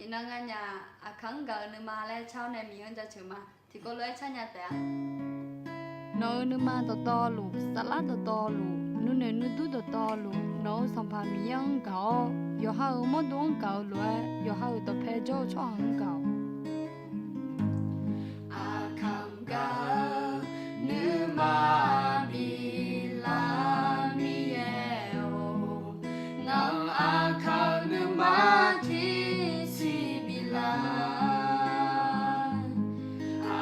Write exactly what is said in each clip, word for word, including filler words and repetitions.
Iqnan nganyaf Aqkaq-anr gaq-eu nuima laer car-awr nae Miqyaer-anr jaceuq ma. Tiqkawv lof-aer car nya taef-a. Nawq-euq nuima dawqtawvluf, saflar dawqtawvluf, nuinoeq nuidur dawqtawvluf, nawq-euq Sanqpaq Miqyaer-anr gaq-awr, yawqha-euq mawrdo-anr gaq-eu lof-aer, yawqha-euq dawqpae jawr-eu tsawrhaq-anr gaq-awq. Aqkaq-anr gaq-eu nuima biflar Miqyaer-or, ngaq-anr Aqkaq-eu nuima tiqsiq biflar.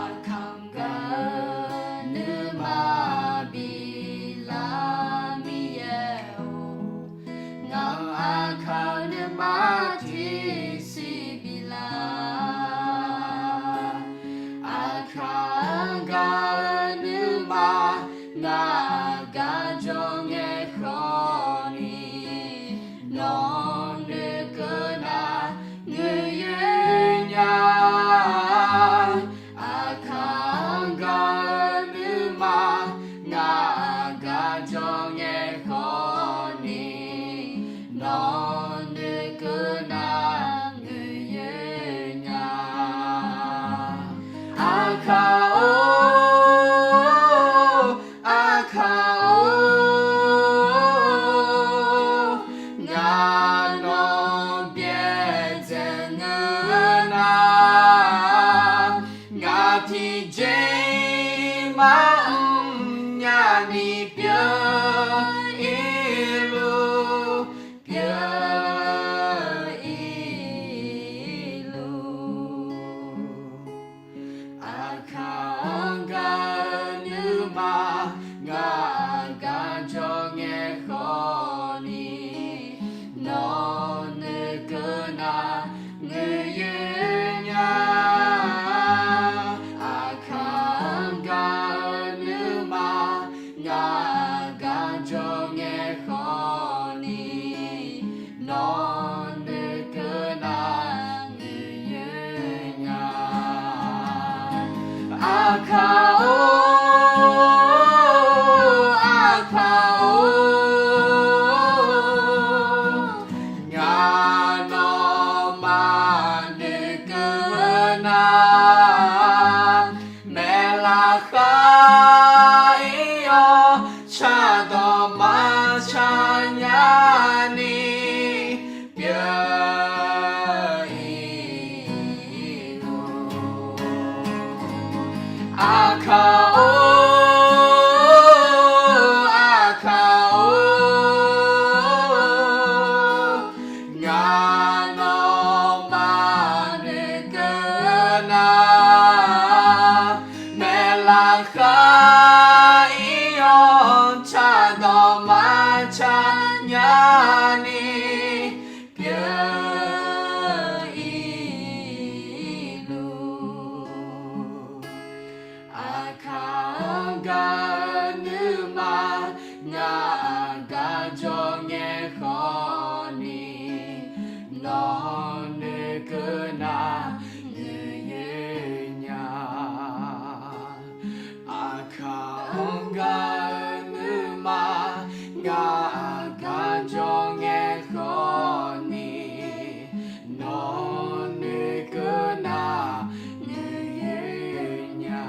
Aqkaq-anr gaq-eu nuima biflar Miqyaer-or, ngaq-anr Aqkaq-eu nuima tiqsiq biflar. Aqkaq-anr gaq-eu nuima ngaq gar jawr ngae khawfni, nawq-anr noeqkeuv nar ngeur yoer nya. Aqkaq-anr gaq-eu nuima ngaq gar jawr ngae khawfni, nawq-anr noeqkeuv nar ngeur yoer nya. Aqkaq-or, Aqkaq-or, ngaq nawq byaerdzae ngeur nar, ngaq tiqjeq maqmr nyani pyeuf-ir luf, pyeuf-ir luf. Aqkaq-anr gaq-eu nuima ngaq gar jawr ngae khawfni, nawq-anr noeqkeuv nar ngeur yoer nya. Aqkaq-anr gaq-eu nuima ngaq gar jawr ngae khawfni, nawq-anr noeqkeuv nar ngeur yoer nya. Aqkaq-or, Aqkaq-or, ngaq nawmaf noeqkeuv nar, maeqlaf khar-ir-awr cardawq marcar nyani pyeuf-ir luf. Aqkaq-or, Aqkaq-or, ngaq nawmaf noeqkeuv nar, maeqlaf khar-ir-awr cardawq marcar nyani pyeuf-ir luf. Aqkaq-anr gaq-eu nuima ngaq gar jawr ngae khawfni, nawq-anr noeqkeuv nar ngeur yoer nya. Aqkaq-anr gaq-eu nuima ngaq gar jawr ngae khawfni, nawq-anr noeqkeuv nar ngeur yoer nya.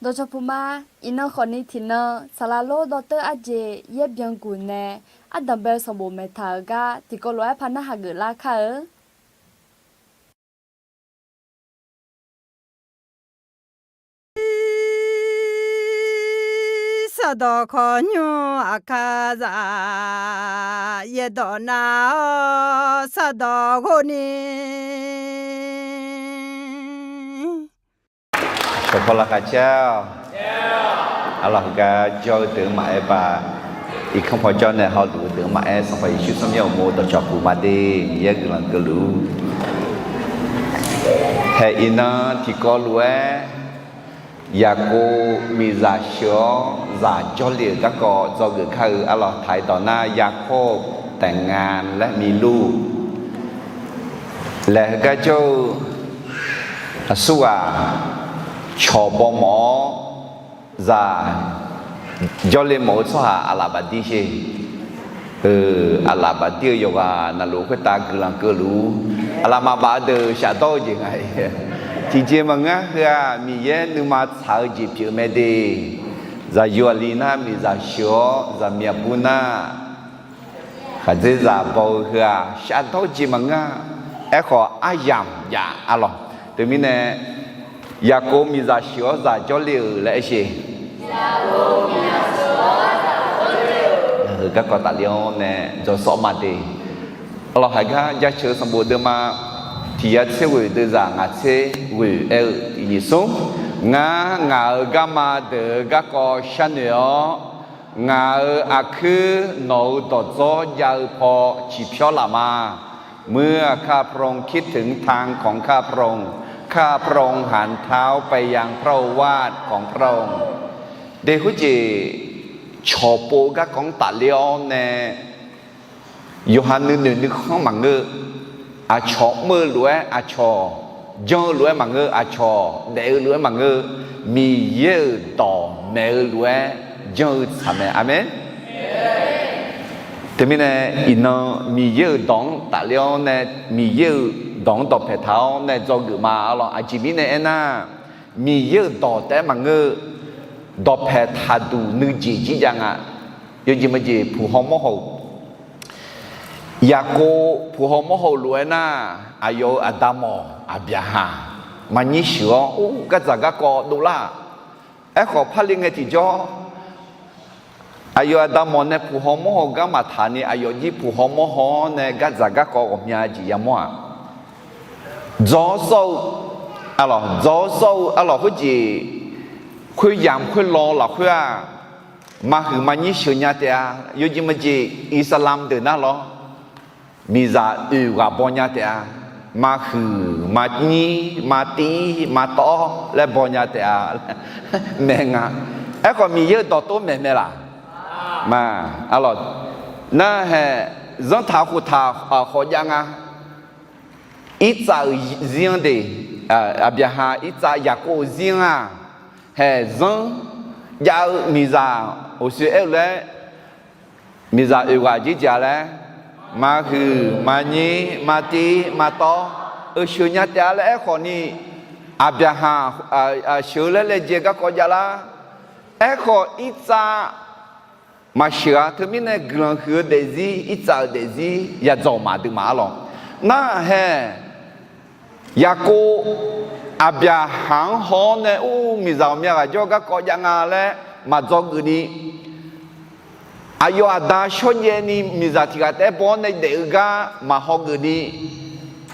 Dawqcawq puq ma. Iqnan khawfni tiqnan saqlaq lor dawrteur arjeq yaer byan guq nae ardanq bae-eu sanqbof maeqtaq-euq gar tiqkawv lof-aer par narhaq geuflar kar-eu. Sardawq khawqnymr aqkar zaq, yaerdawq nar-awr sardawq ghov ni. Dawqpaw laqkhaq caer-awq. Arlawq heugar jawr-eu deuq-anr maqaer ba. Irkanr paw jawr nae hawluf-eu deuq-anr maqaer, Sanqpaq Yeqsur tsawrmyanr uqmov dawqcawq puq ma de. Miqyaer guiqlanq keuvluf-ur. Haeq iqnan tiqkawv lof-aer Yaqkov miqzaq sheuq-awr zaq jawrle-euq garkawv dzawgeuf kar-eu. Arlawq taq-ir dawq nar, ยาโคบแต่งงานและมีลูก laer heugar jawr-eu, aqsurghaq cawq baw mawf-awr Zaq jawrle mawf-eu tsawrhaq aqlaf bafdir sher. Aqlaf bafdir-eu yawqghaq navluf khoertav guiqlanq keuvluf-ur. Aqlaf maqbaf-eu deuq shafdawr-eu jeq nga. Tiqjeq maqngeur-a. Heu-aq Miqyaer nuima tsaq-eu jeq pyeuf mae de. Zaqyo aqli nar miqzaq sheuq-awr zaqmiq aqbur nar khaqdzerzaq baw-eu heu-aq shafdawr jeq maqngeur-a. Aerkhawf aryamq jav-a lawq. Teumirnae Yaqkov miqzaq sheuq-awr zaq jawrle-euq laer aersheq. Heu garkawv tafler-awr nae dzawsawr ma de. Arlawq, haiq gar jaceuq-eu sanqbof deuvma tiq yar tser ghoeq deuvzaq ngaq tser ghoeq aer-eu tiq nyiq smr. Ngar ngaq-euq garma deuq-eu garkawv sharnoeq-awr, ngaq-euq aqkuir nawq-euq dawqdzawr jav-eu paw ciqpyawr laf ma. เมื่อข้าพระองค์คิดถึงทางของข้าพระองค์ ข้าพระองค์หันเท้าไปยังพระโอวาทของพระองค์ De khoerjeq cawqpov-eu garkawv-anr tafler-awr nae, yawqha nuinoeq nuikhanr maqngeur. Aqcawq mr-eu lof-aer aqcawq, janr-eu lof-aer maqngeur, aqcawq daef-eu lof-aer maqngeur, Miqyaer-euq dawq maeq-eu lof-aer janr-eu tsaq mae. Aqmeq. Teumirnae iqnan Miqyaer-euq dawq-anr tafler-awr nae, Miqyaer-euq dawq-anr dawqpaeq taq-awr nae dzawgeuf ma. Arlawq, aqjeq mirnae aernar, Miqyaer-euq dawq taef-aer maqngeur-eu, dawqpaeq taqduq nuijeq jir jav nga. Yawjeq maqjeq puq haw mawr haw-euq Yaqkov puq haw mawr haw-eu lof-aer nar, aqyawf-euq aqda mawq Aqbyaqhaq maqnyir sheuq-awr, or, gardzaq garkawv dovlar-aq. Aerkhawf, parle ngae tiqjawr, aqyawf aqda mawq nae puq haw mawr haw-eu gar maqtaq ni, aqyawf jir puq haw mawr haw-awr nae gardzaq garkawv ghawqmya jeq yamawr-aq, dzaw-awr sawr-eu, arlawq, dzaw-awr sawr-eu, arlawq, khoerjeq khoeryamq khoerlaw lafkhoer-aq, maqhuiq maqnyir sheuq nya taef-a. Yawjeq maqjeq Irsaqlamq deuq nar lawr, miqzaq oeq ghaq baw nya taef-a. Maqhuiq maqnyir maqtiv maqtawv laer baw nya taef-a. Maeq nga. Aerkhawf, Miqyaer-euq dawqtawv maeq mae laq? Ma, arlawq, nar haeq zanrtaq khoftaq khawf jav nga. Irtsav-euq zir-anr de, Aqbyaqhaq, Irtsav, Yaqkov-euq zir-anr-aq, haeq zanr jav-eu miqzaq, oqsoe aer-eu laer, miqzaq oeq ghaq jeq jav laer, maqhuiq maqnyir maqtiv maqtawv-eu sheuq nya taef-a laer aerkhawf ni, Aqbyaqhaq sheuq-eu laer laejae garkawv jav lar. Aerkhawf, Irtsav maqsheuq-a. Teumirnae guiqlanq huiq-eu daefzir, Irtsav-euq daefzir yadzawq maqdui maqar lawq. Nar haeq Yaqkov Aqbyaqhaq-anr haw-awr nae, or, miqzaq ghawqmya ghaq jawr garkawv jav nga laer maqdzawgeuf ni, aqyawf aqda shawrjaev ni miqzaq tiq ghaq taef-aer baw-awr nae daef-eu gar maqhaw geuf ni,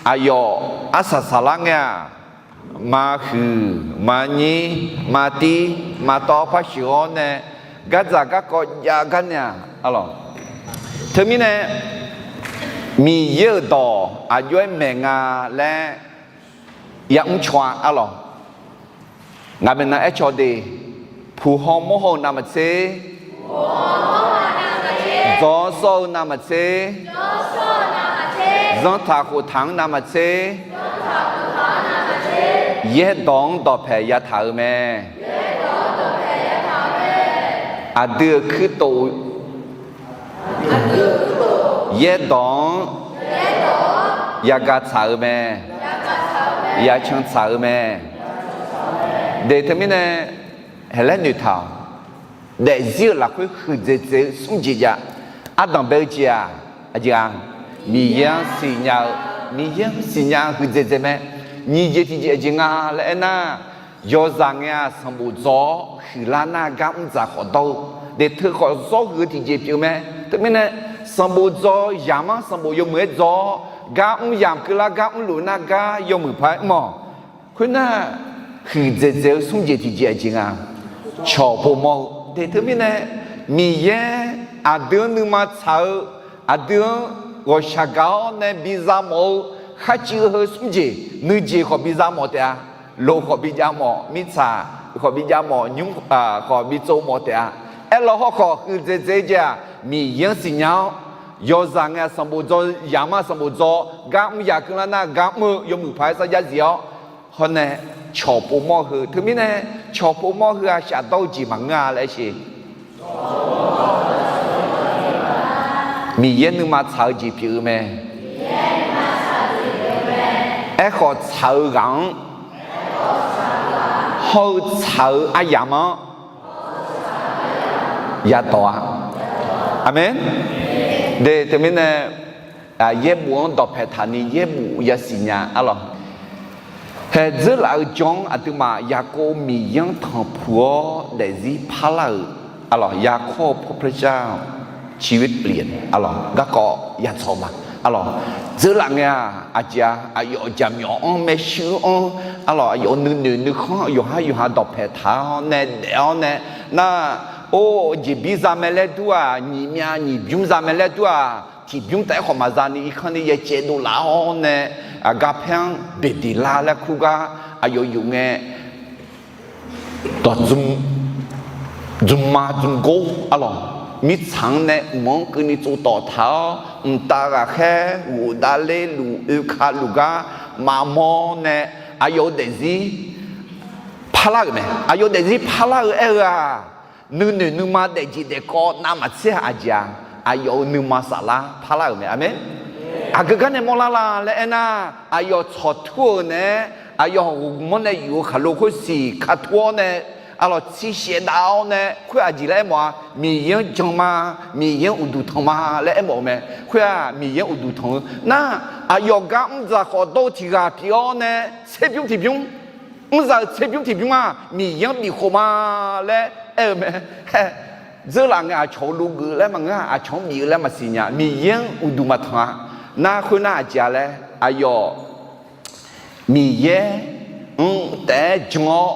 aqyawf arsaq saqlar ngae-aq, maqhuiq maqnyir maqtiv maqtawv par sheuq-awr nae, gardzaq garkawv jav gar nae-aq, arlawq. Teumirnae, Miqyaer-euq dawq aqjox-aer maeq nga laer yamr caw-a, arlawq. Ngaq maeqnan aer caw de, puq haw mawr haw-eu navmaqtser, dzaw-awr sawr-eu navmaqtser, zanrtaq khoftaq-anr navmaqtser, yaerdawq-anr dawqpaeq yataq-euq mae. Aqdui-euq kuirtof yaerdawq-anr yagaq tsaq-euq mae. Yacan tsaq-euq mae. De teumirnae, haeqlaer noeqtaq-awq. Daefzir-euq lafkhoer huiqdzaeq dzaeq-eu smr jeq jav. Ardanq bae-eu jeq-aq, aqjeq-aq, Miqyaer-anr siqnya-eu, Miqyaer-anr siqnya huiqdzaeq dzaeq mae. Nyiq jeq tiqjeq aqjeq nga laer aernar, yawzaq ngae-aq sanqbof dzaw-awr huiqlar nar gar mr dzaq khawf dawr-eu, daeqteu khawf zawr huiq-eu tiqjeq pyeuf mae. Teumirnae, sanqbof dzaw yamq-anr sanqbof yawmuiq-aer dzaw-awr, gar mr yamq keuvlar gar mrluf nar gar yawmuiq paq-aer mr-awq. Khoernar, huiqdzaeq dzaeq-eu smr jeq tiqjeq aqjeq nga. Cawq pov mawr-eu de teumirnae, Miqyaer aqdui-anr nuima tsaq-eu, aqdui-anr ghawqshaq gaq-awr nae biza mawf-eu kharcuiv heu smr jeq, nuijeq khawf biza mawf taef-a. Loq khawf bijav mawf, mirtsaq khawf bijav mawf, nymr khawf bitsov mawf taef-a. Aerlawr hawrkhawf huiqdzaeq dzaeq-eu jeq-aq, Miqyaer-anr siqnya-awr, yawzaq ngae-aq sanqbof dzaw, yamq-anr sanqbof dzaw, gar mr yamq keuvlar nar gar mr-eu yawmuiq paq-aer sarjax zif-awr, Hawr nae cawq povmawr-eu heu, teumirnae cawq povmawr heu-aq shafdawr-eu jeq maqngeur-a laer aer-eu siq. Miqyaer nuima tsaq-eu jeq pyeuf-eu mae. Aerkhawf, tsaq-eu ghaq-anr hawr-eu tsaq-eu aryamq-anr yadawq-a. Aqmeq. De, teumirnae yaerbof-anr dawqpae taqni yaerbof yasiq nya arlawq. Haeq dzeurlaf-eu jan-anr aqduimaf Yaqkov Miqyaer-anr tanqpuq-awr daefzir parlar-euq arlawq. ยาโคบ พระเจ้า ชีวิตเปลี่ยน arlawq, garkawv yadzaw ma arlawq. Dzeurlaf ngae-aq, aqjeq-aq, aqyawf jaqmyawf-anr maershuir-anr arlawq, aqyawf nuinoeq nuikhanr yawqhar yawqha dawqpae taq-awr nae daef-awr nae nar, or, jeqbir za mae laer dur-aq, nyiq myav nyiq bymr za mae laer dur-aq, tiqbymr taef-aer khawf maqza ni irkanr ni yaecaev dovlaf-awr nae, garpaer-anr beqdeqlar laer kur gar aqyawf yuf ngae, dawq dzmr ma dzmrgor arlawq, mirtsaq-anr nae mq-anr keuvni tsovtawf taq-awr, mqtav ghaqkhaer ghofdav ler luf oeka luf gar maqmawr nae, aqyawf-euq daefzir parlar-euq mae. Aqyawf daefzir parlar-eu aer-eu-aq, nuinoeq nuima daefjeq daefkawv navmaqtser-aq aqjeq-aq, aqyawf-euq nuima saflar parlar-euq mae. Aqmeq. Aqgeu gar nae mawrlar la laer aernar, aqyawf tsawqtur-euq naeq-aer, aqyawf hawq ghoeq mawr nae yuf-eu khaqlo khoersiq katur-awr nae, arlawq, tsi shaevdav-awr nae khoer aqjeq laer aermawf-a, Miqyaer-anr jan ma, Miqyaer-anr uqduq tanq ma laer aermawf-eu mae. Khoer-aq, Miqyaer-anr uqduq tanq-eu nar, aqyawf gar mr dzaq khawf dawr-eu tiq ghaq pyeuf-awr nae, tserbymr tiqbymr, mr dzaq-euq tserbymr tiqbymr-aq, Miqyaer-anr bifkhof ma laer aer-eu mae. Dzeurlaf ngae aqcawq-eu logeuf laer maqngeur-a, aqcawq-anr bif-eu laer maqsiq nya, Miqyaer-anr uqduq maqtanq-a. Nar khoernar aqjeq-a laer, aqyawf Miqyaer-anr taef-aer jan-awr,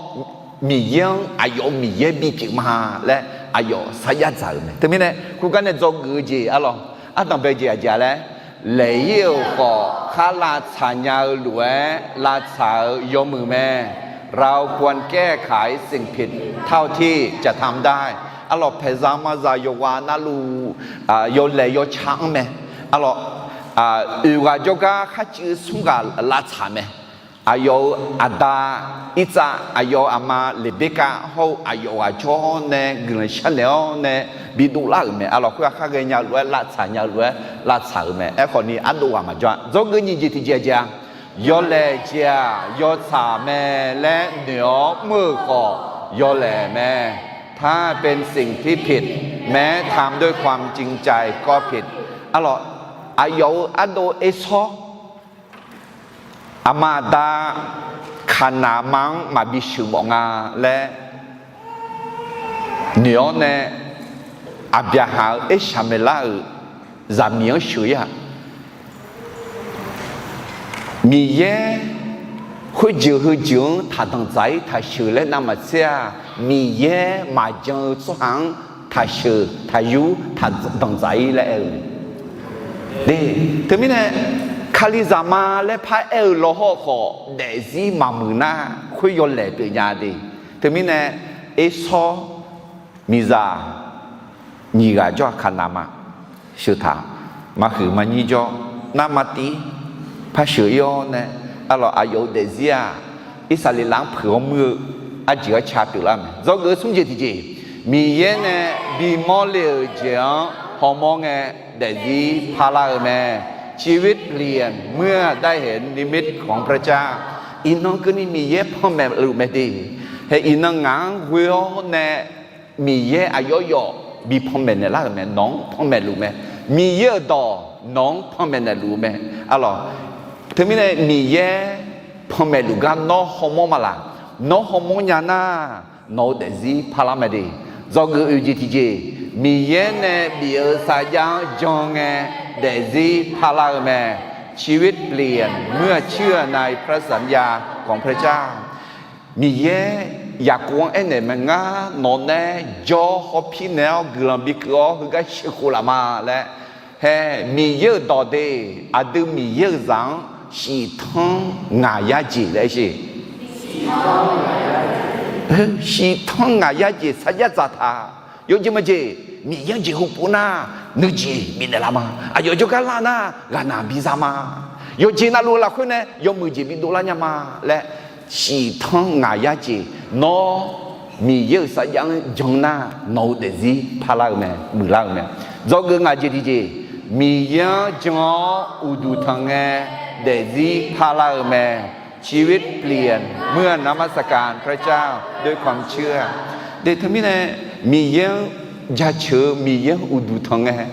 Miqyaer-anr aqyawf-euq Miqyaer bipyeuf ma laer aqyawf sarjax dzaq-euq mae. Teumirnae khoergar nae dzawgeuf-eu jeq arlawq, ardanq bae jeq aqjeq-a laer, laeq-ir-euq khawf khar lavtsaq nya-eu lof-aer lavtsaq-eu yawmuiq mae. เราควรแก้ไขสิ่งผิดเท่าที่จะทำได้ arlawq, paeqzaq mazaq yawqghaq navluf yawlaeq yawca anr mae. Arlawq, oeq ghaq jawrgar kharcuiv smr ghaq lavtsaq mae. Aqyawf-euq aqda Irtsav, aqyawf-euq aqma Leqberkav hawr-eu aqyawf ghaq jawr nae guiqlanq sharnaeq-awr nae bidov lar-euq mae. Arlawq, khoer-aq khar ghaenya-eu lof-aer lavtsaq nya-eu lof-aer lavtsaq-euq mae. Aerkhawf ni ardov ghaq maqjawr-a. Dzawgeuf nyiq jeq tiqjeq-aq jeq-aq, yawlaeq jeq-aq yawtsaq mae laer noeq-awr mr-euq khawf yawlaeq mae. ถ้าเป็นสิ่งที่ผิด แม้ทำด้วยความจริงใจก็ผิด Arlawq, aqyawf-euq ardov Ersawr, aqma aqda Kaqnaq ma-anr maqbi sheuq mawf nga laer noeq-awr nae, Aqbyaqhaq-euq Ershaqmaeqlar-euq zaqmiq-anr sheuq-ir-aq, Miqyaer khoerjeuq heujeuq-anr taqdanqdzaq-ir taqsheuq laer navmaqtser-aq, Miqyaer maqjan-eu tsawrhaq-anr taqsheuq taqyur taqdanqdzaq-ir laer aer-eu. Teumirnae, Kalizaq ma laer paraer-eu lawhawr khawf daefzir maqmuiq nar, khoer yawlaeq pyeufnya de. Teumirnae, Ersawr miqzaq nyiq ghaq jawr-aq Kaqnaq ma sheuq taq, maqhuiq maqnyir jawr, navmaqtiv par sheuq-ir-awr nae, arlawq, aqyawf-euq daefzir-aq, Irsaqleqlav-anr puiq-awr muir-eu arjeuq arca pyeuflar mae. Dzawgeuf smr jeq tiqjeq, Miqyaer nae bimawr le-euq jeq-anr hawmawr ngae, daefzir parlar-eu mae. ชีวิตเปลี่ยนเมื่อได้เห็นนิมิตของพระเจ้า Iqnan keuvni Miqyaer panmaeq luf mae de. Hae, iqnan ngaq-anr ghoe-awr nae Miqyaer aqyawf yawf bi panmaeq naeqlar-euq mae. Nawq-anr panmaeq luf mae. Miqyaer-euq dawq nawq-anr panmaeq naeqluf-eu mae. Arlawq, teumirnae Miqyaer panmaeq luf gar nawr hawmawr ma laq? Nawr hawmawr nya nar, nawq-eu daefzir parlar mae de. Dzawgeuf oeq jeq tiqjeq, Miqyaer nae bif-eu sarjax-anr jan ngae, daefzir parlar-eu mae. ชีวิตเปลี่ยนเมื่อเชื่อในพระสัญญาของพระเจ้า Miqyaer Yaqkov-anr aernaeq mae, Ngar nawq nae jawr hawpir naeq-awr guiqlanq bikeuv-awr heugar sheuqkhof laf ma laer. Hae, Miqyaer-euq dawq de, aqdui Miqyaer-euq zaq-anr shiftanr ngaq yar jeq laer aer sheq. Shiftanr ngaq yar jeq sarjax dzaq taq. Yawjeq maqjeq, Miqyaer-anr jeqhu pov nar, nuijeq bifnaeq laf ma. Aqyawf jawrgar lar nar, ghaqnaq biza ma. Yawqjeq navluf-eu lafkhoer nae yawmuiq jeq bidov lar nya ma laer, shif tanr ngaq yar jeq, nawr Miqyaer-euq sarjax-anr jan nar, nawq-eu daefzir parlar-eu mae, muiqlar-eu mae. Dzawgeuf ngaq jeq tiqjeq, Miqyaer-anr jan-awr uqduq tanq ngae, daefzir parlar-eu mae. ชีวิตเปลี่ยนเมื่อนมัสการพระเจ้าด้วยความเชื่อ Deuq teumirnae, Miqyaer-anr jaceuq-eu, Miqyaer-anr uqduq tanq ngae,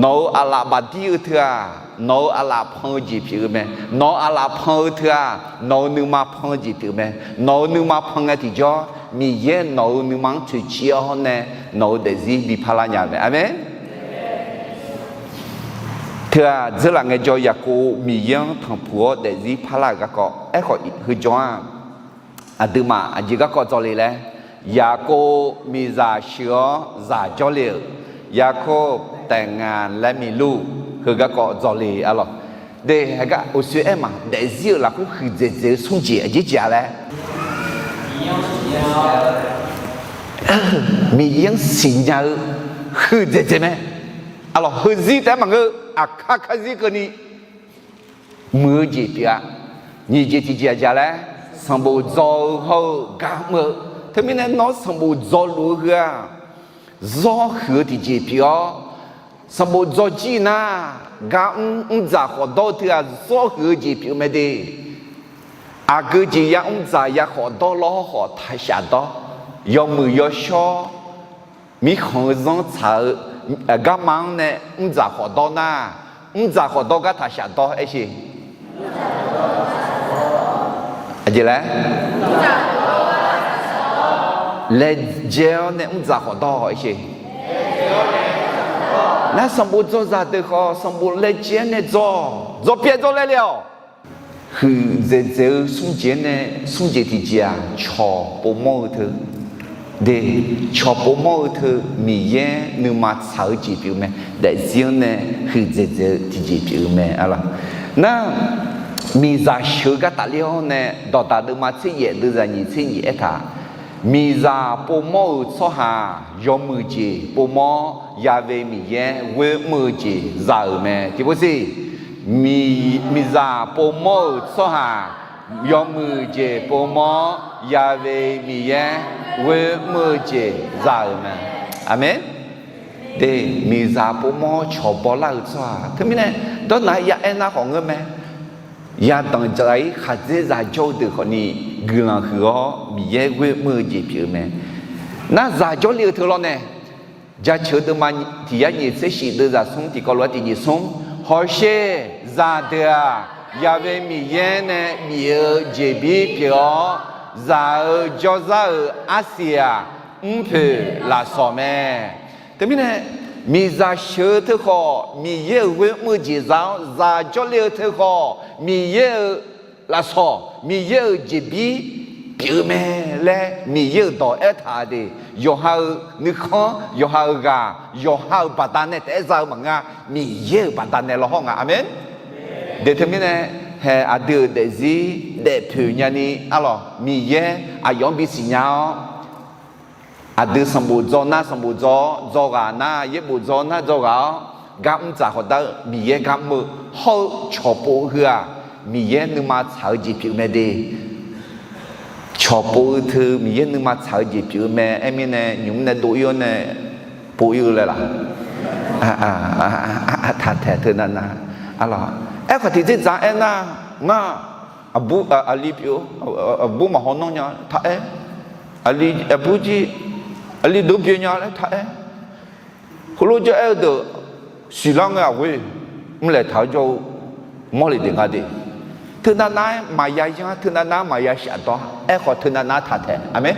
nawq-euq aqlaf bafdir-eu teu-aq, nawq-euq aqlaf pan-eu jeq pyeuf-eu mae. Nawq-euq aqlaf pan-eu teu-aq, nawq-euq nuima pan-eu jeq pyeuf-eu mae. Nawq-euq nuima pan ngae tiqjawr, Miqyaer nawq-euq nuima-anr toeqciv-awr nae, nawq-euq daefzir bi parlar nya-eu mae. Aqmeq. Teu-aq, dzeurlaf ngaejawr, Yaqkov Miqyaer-anr tanqpuq-awr daefzir parlar-euq garkawv, aerkhawf heujawr-aq, aqduimaf aqjeq garkawv dzawle laer, Yaqkov miqzaq sheuq-awr zaq jawrle-euq, ยาโคบแต่งงานและมีลูก heu garkawv dzawle arlawq. De, haegar uqshoe aer ma, daefzir-euq lafkhoer huiqdzaeq dzaeq-eu smr jeq aqjeq jeq-a laer, Miqyaer-anr siqnya-eu huiqdzaeq dzaeq mae. Arlawq, heuzir taef-aer maqngeur, aqkar karzir keuvni muiq-eu jeq pyeuf-a. Nyiq jeq tiqjeq aqjeq laer, sanqbof dzaw-eu hawr-eu gar mr-eu. Teumirnae nawr sanqbof dzaw luf-eu heu-aq, zawr huiq-eu tiqjeq pyeuf-awr, sanqbof dzaw jir nar, gar mr mrdzaq khawf dawr-eu teu-aq, zawr huiq-eu jeq pyeuf-eu mae de. Aqgeu jeq ya mrdzaq ya khawf dawr lawr khawf taqshaf dawr, yawmuiq yawshawr mirkhanq-eu zanr tsaq-eu garma-anr nae mrdzaq khawf dawr nar, mrdzaq khawf dawr gar taqshaf dawr aer sheq. Aqjeq laer, laejae-awr nae mrdzaq khawf dawr aer sheq. Nar sanqbof dzawzaq deuq khawf, sanqbof laejae-awr nae dzaw, dzaw pyaev dzaw laev le-awq. Huiqdzaeq dzaeq-eu smr jeq-anr nae smr jeq tiqjeq-aq, cawq povmawr-eu teu. De, cawq povmawr-eu teu Miqyaer nuima tsaq-eu jeq pyeuf-eu mae. Daefzir-anr nae huiqdzaeq dzaeq-eu tiqjeq pyeuf-eu mae arlawq. Nar, miqzaq sheuq-eu gar tafler-awr nae, dawqdaq deuvma tser yaef deuvzaq nyiq tser nyiq aertaq, miqzaq povmawr-euq tsawrhaq yawmuiq jeq povmawr-awr, Ya've Miqyaer ghoer mr-eu jeq za-euq mae. Tiqpov siq, miqzaq povmawr-euq tsawrhaq yawmuiq jeq povmawr-awr, Ya've Miqyaer ghoer mr-eu jeq za-euq mae. Aqmeq. De, miqzaq povmawr-awr cawq bawlar-euq tsawrhaq teumirnae, dawrnaq-aer ya aer nar khawf ngeur mae. Yadanq dzaq-ir khaqdzerzaq jawr-eu deuq khawfni guiqlanq huiq-awr Miqyaer ghoer mr-eu jeq pyeuf-eu mae. Nar zaq jawrle-eu teu lawr nae, jaceuq deuvma tiq yar nyiq tser shif deuvzaq smr tiqkawv lof-aer tiq nyiq smr, hawsher zaqdeuq-aq, Ya've Miqyaer nae bif-eu jeqbir pyeuf-awr, zaq-eu jawrzar-euq arsiq-aq, mrpoeq lafsawq mae. Teumirnae, miqzaq sheuq-eu teu khawf Miqyaer-euq ghoer mr-eu jeq za-awr, zaq jawrle-eu teu khawf Miqyaer-euq lafsawq, Miqyaer-euq jeqbir pyeuf-eu mae laer Miqyaer-euq dawq aertaq de. Yawqha-euq nuikhanr, yawqha-euq ghaq, yawqha-euq baqdanae taef-aer za-eu maqngeur-a. Miqyaer-euq baqdanae lawhawr nga. Aqmeq. De teumirnae, hae aqdui-euq daefzir daefpoeq nyani arlawq, Miqyaer aqyawf-anr bisiq nya-awr, aqdui sanqbof dzaw nar sanqbof dzaw-awr, dzawghaq nar yaerbof dzaw nar dzawghaq-awr, gar mr dzaq khawf dar-eu Miqyaer gar mr-eu hawr-eu cawqpov heu-aq, Miqyaer nuima tsaq-eu jeq pyeuf mae de. Cawqpov-eu teu Miqyaer nuima tsaq-eu jeq pyeuf-eu mae. Aermirnae, nymq-mr nae dov-ir-awr nae pov-ir-eu laer laq? Taqtaeq teu navnav. Arlawq, aerkhawf tiqdzer dzaq-aer nar, ngar aqbur, aqli pyeuf-eu, aqbur maqhaw nanr nya taq-aer, aqli, aqbur jir, aqli deuq-anr byoe nya laer taq-aer, heulof jawr-aer-eu deuq siqlar ngae aqghoe, mrlaeq taq-eu jawr-eu mawrle deuq nga de. Teu navnav-aer maqya yanr, teu navnav-aer maqya shafdawr, aerkhawf teu navnav-aer taqtaeq. Aqmeq.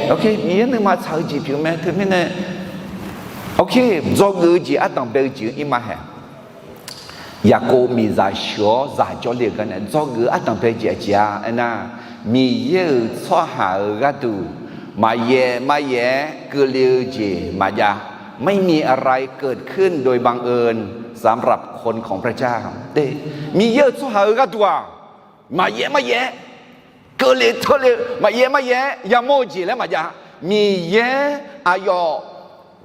Miqyaer nuima tsaq-eu jeq pyeuf mae. Teumirnae, dzawgeuf-eu jeq ardanq bae-eu jeq-anr ir ma haeq. Yaqkov miqzaq sheuq-awr zaq jawrle-eu gar nae dzawgeuf-eu ardanq bae jeq aqjeq-a aernar, Miqyaer-euq tsawrhaq-euq gharduq maqyaef maqyaef-aer keuvle-eu jeq maqjav. ไม่มีอะไรเกิดขึ้นโดยบังเอิญสำหรับคนของพระเจ้า Miqyaer-euq tsawrhaq-euq gharduq-aq, maqyaef maqyaef-aer keuvle teurle-eu, maqyaef maqyaef-aer yamawr-eu jeq laer maqjav. Miqyaer aqyawf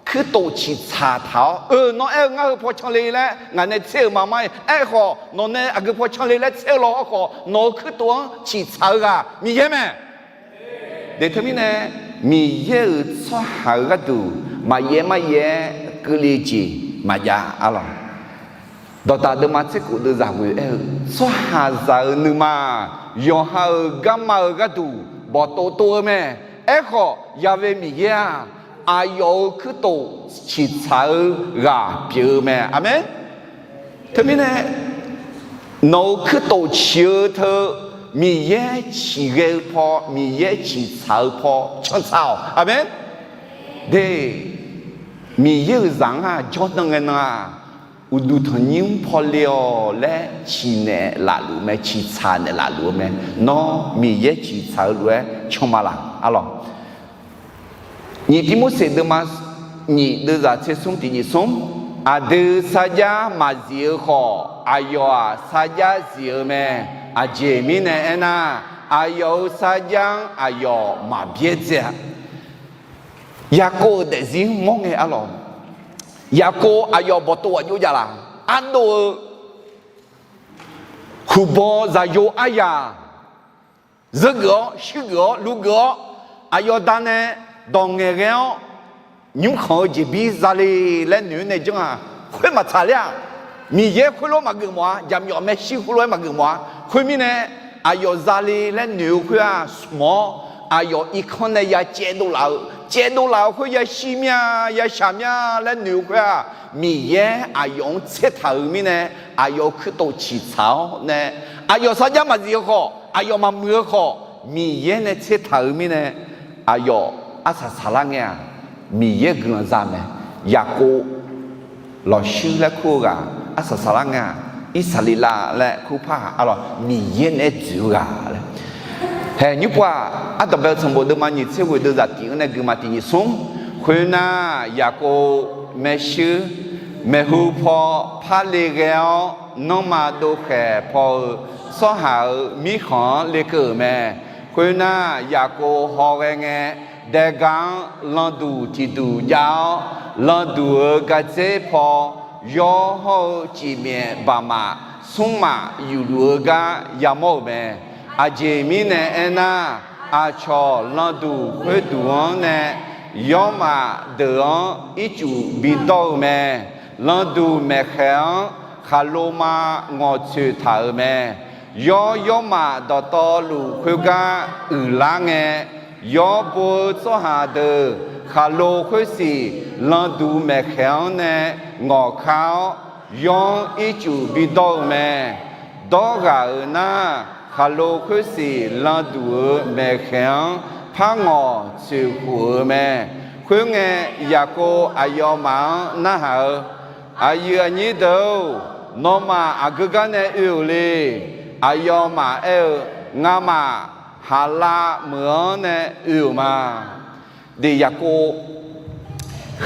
kuirtof ciqtsaq taq-awr, eu, nawr aer-eu ngar heu paw canle laer ngaq nae tser-euq ma mar-iq. Aerkhawf, nawq nae aqgeu paw canle laer tser-eu law hawrkhawf, nawq-euq kuirtof-anr ciqtsaq-eu ghaq Miqyaer mae. Deuq teumirnae, Miqyaer-euq tsawrhaq-euq gharduq maqyaer maryaer keuvle jeq maqjav-a lawq. Dawqdaq deuvma tser khof deuvzaq ghoe aer-eu, tsawrhaqzaq-euq nuima-aq, yawqha-euq garma-euq gharduq bawqtov tov-eu mae. Aerkhawf, Ya'we Miqyaer-aq, aqyawf-euq kuirtof ciqtsaq-eu ghaq pyeuf-eu mae. Aqmeq. Teumirnae, nawq-euq kuirtof ciq-eu teu, Miqyaer ciqghae-eu paw, Miqyaer ciqtsaq-eu paw cantsaq-awq. Aqmeq. De, Miqyaer-euq zaq-anr-aq jawrdan ngae nan-aq, uqduq tanqnymr paw le-awq laer ciqnaeq lafluf mae, ciqtsaq naeqlaf luf-eu mae. Nawr Miqyaer ciqtsaq-eu lof-aer canma laq-a lawq. Nyiq Tivmorseq deuvma nyiq deuvzaq tser smr tiq nyiq smr, aqdui sarjax maqzif-eu khawf, aqyawf-aq sarjax zif-eu mae. Aqjeq mirnae aernar, aqyawf-euq sarjax-anr aqyawf maqbyaerdzae-a. Yaqkov-euq daefzir mawr ngae-a lawq. Yaqkov aqyawf bawqtov ghaq jov jav laq. Ardov-eu huqbaw zaqyo aryaq zeur geuf-awr, shuir geuf-awr, luv geuf-awr, aqyawf da nae dawq ngaeqghae-awr, nymrkhanq-eu jeqbir zale laer noeq-eu nae janr-aq, khoer maqtsaq ler-aq, Miqyaer khoerlof-aer maqgeuf mawf-a, jaqmyawf maershuir khoerlof-aer maqgeuf mawf-a. Khoermirnae, aqyawf zale laer noeq-eu khoer-aq smq-awr, aqyawf irkanr nae ya caevdov laf-eu, caevdov laf-eu khoer yashir mir-a, yashaq mir-a laer noeq-eu khoer-aq, Miqyaer aqyawf-anr tsertaq-euq mirnae, aqyawf-euq kuirtof ciqtsaq-awr nae, aqyawf sarjax maqzif-eu khawf, aqyawf maqmuiq-eu khawf, Miqyaer nae tsertaq-euq mirnae, aqyawf arsaq saqlar ngae-aq, Miqyaer guiqlanq za mae. Yaqkov lawqshuir laer kur-eu ghaq arsaq saqlar ngae-aq, Irsaqleqlav laer kur par-aq, aqlawq Miqyaer naeq-aer dzoeq-eu ghaq laer. Haeq nymr pov-aq, Ardanqbae-eu sanqbof deuvma nyiq tser ghoeq deuvzaq tiq-anr nae guiqma tiq nyiq smr. Khoernar, Yaqkov maershuir maeqhu paw parle ghae-awr, nanrma dovkhaeq paw-eu tsawrhaq-euq mirkhanq-anr lekeuv-euq mae. Khoernar, Yaqkov hawghae ngae, daega-anr landuq tiqduq jav-awr, landuq-euq gardzer paw yawr hawr-eu cifmyaef baqmaf smrmaf yufluf-eu gar yamawr-euq mae. Aqjeq mirnae aernar, aqcawq landuq khoerduq-anr nae yawrmaf deuq-anr ircuf bidawr-eu mae. Landuq maeqkhaeq-anr khaqlo ma ngawqtsoeq taq-euq mae. Yawr yawrmaf dawqtawvluf khoergar uiqlar ngae, yawr bo-eu tsawrhaq deuq khaqlo khoersiq landuq maeqkhaeq-anr nae ngawqkar-awr, yawr-anr ircuf bidawr-eu mae. Dawr ghaq-euq nar, khaqlo khoersiq landuq-euq maeqkhaeq-anr par ngawq tsoeqkhof-eu mae. Khoerngae, Yaqkov aqyawfmaf-anr narhaq-eu, Aqyuif aqnyir deuq-or, nawmaf aqgeu gar nae oe-euq le? Aqyawfmaf aer-eu, Ngamaf Haqlav meuq-anr nae oe-euq ma. Deuq Yaqkov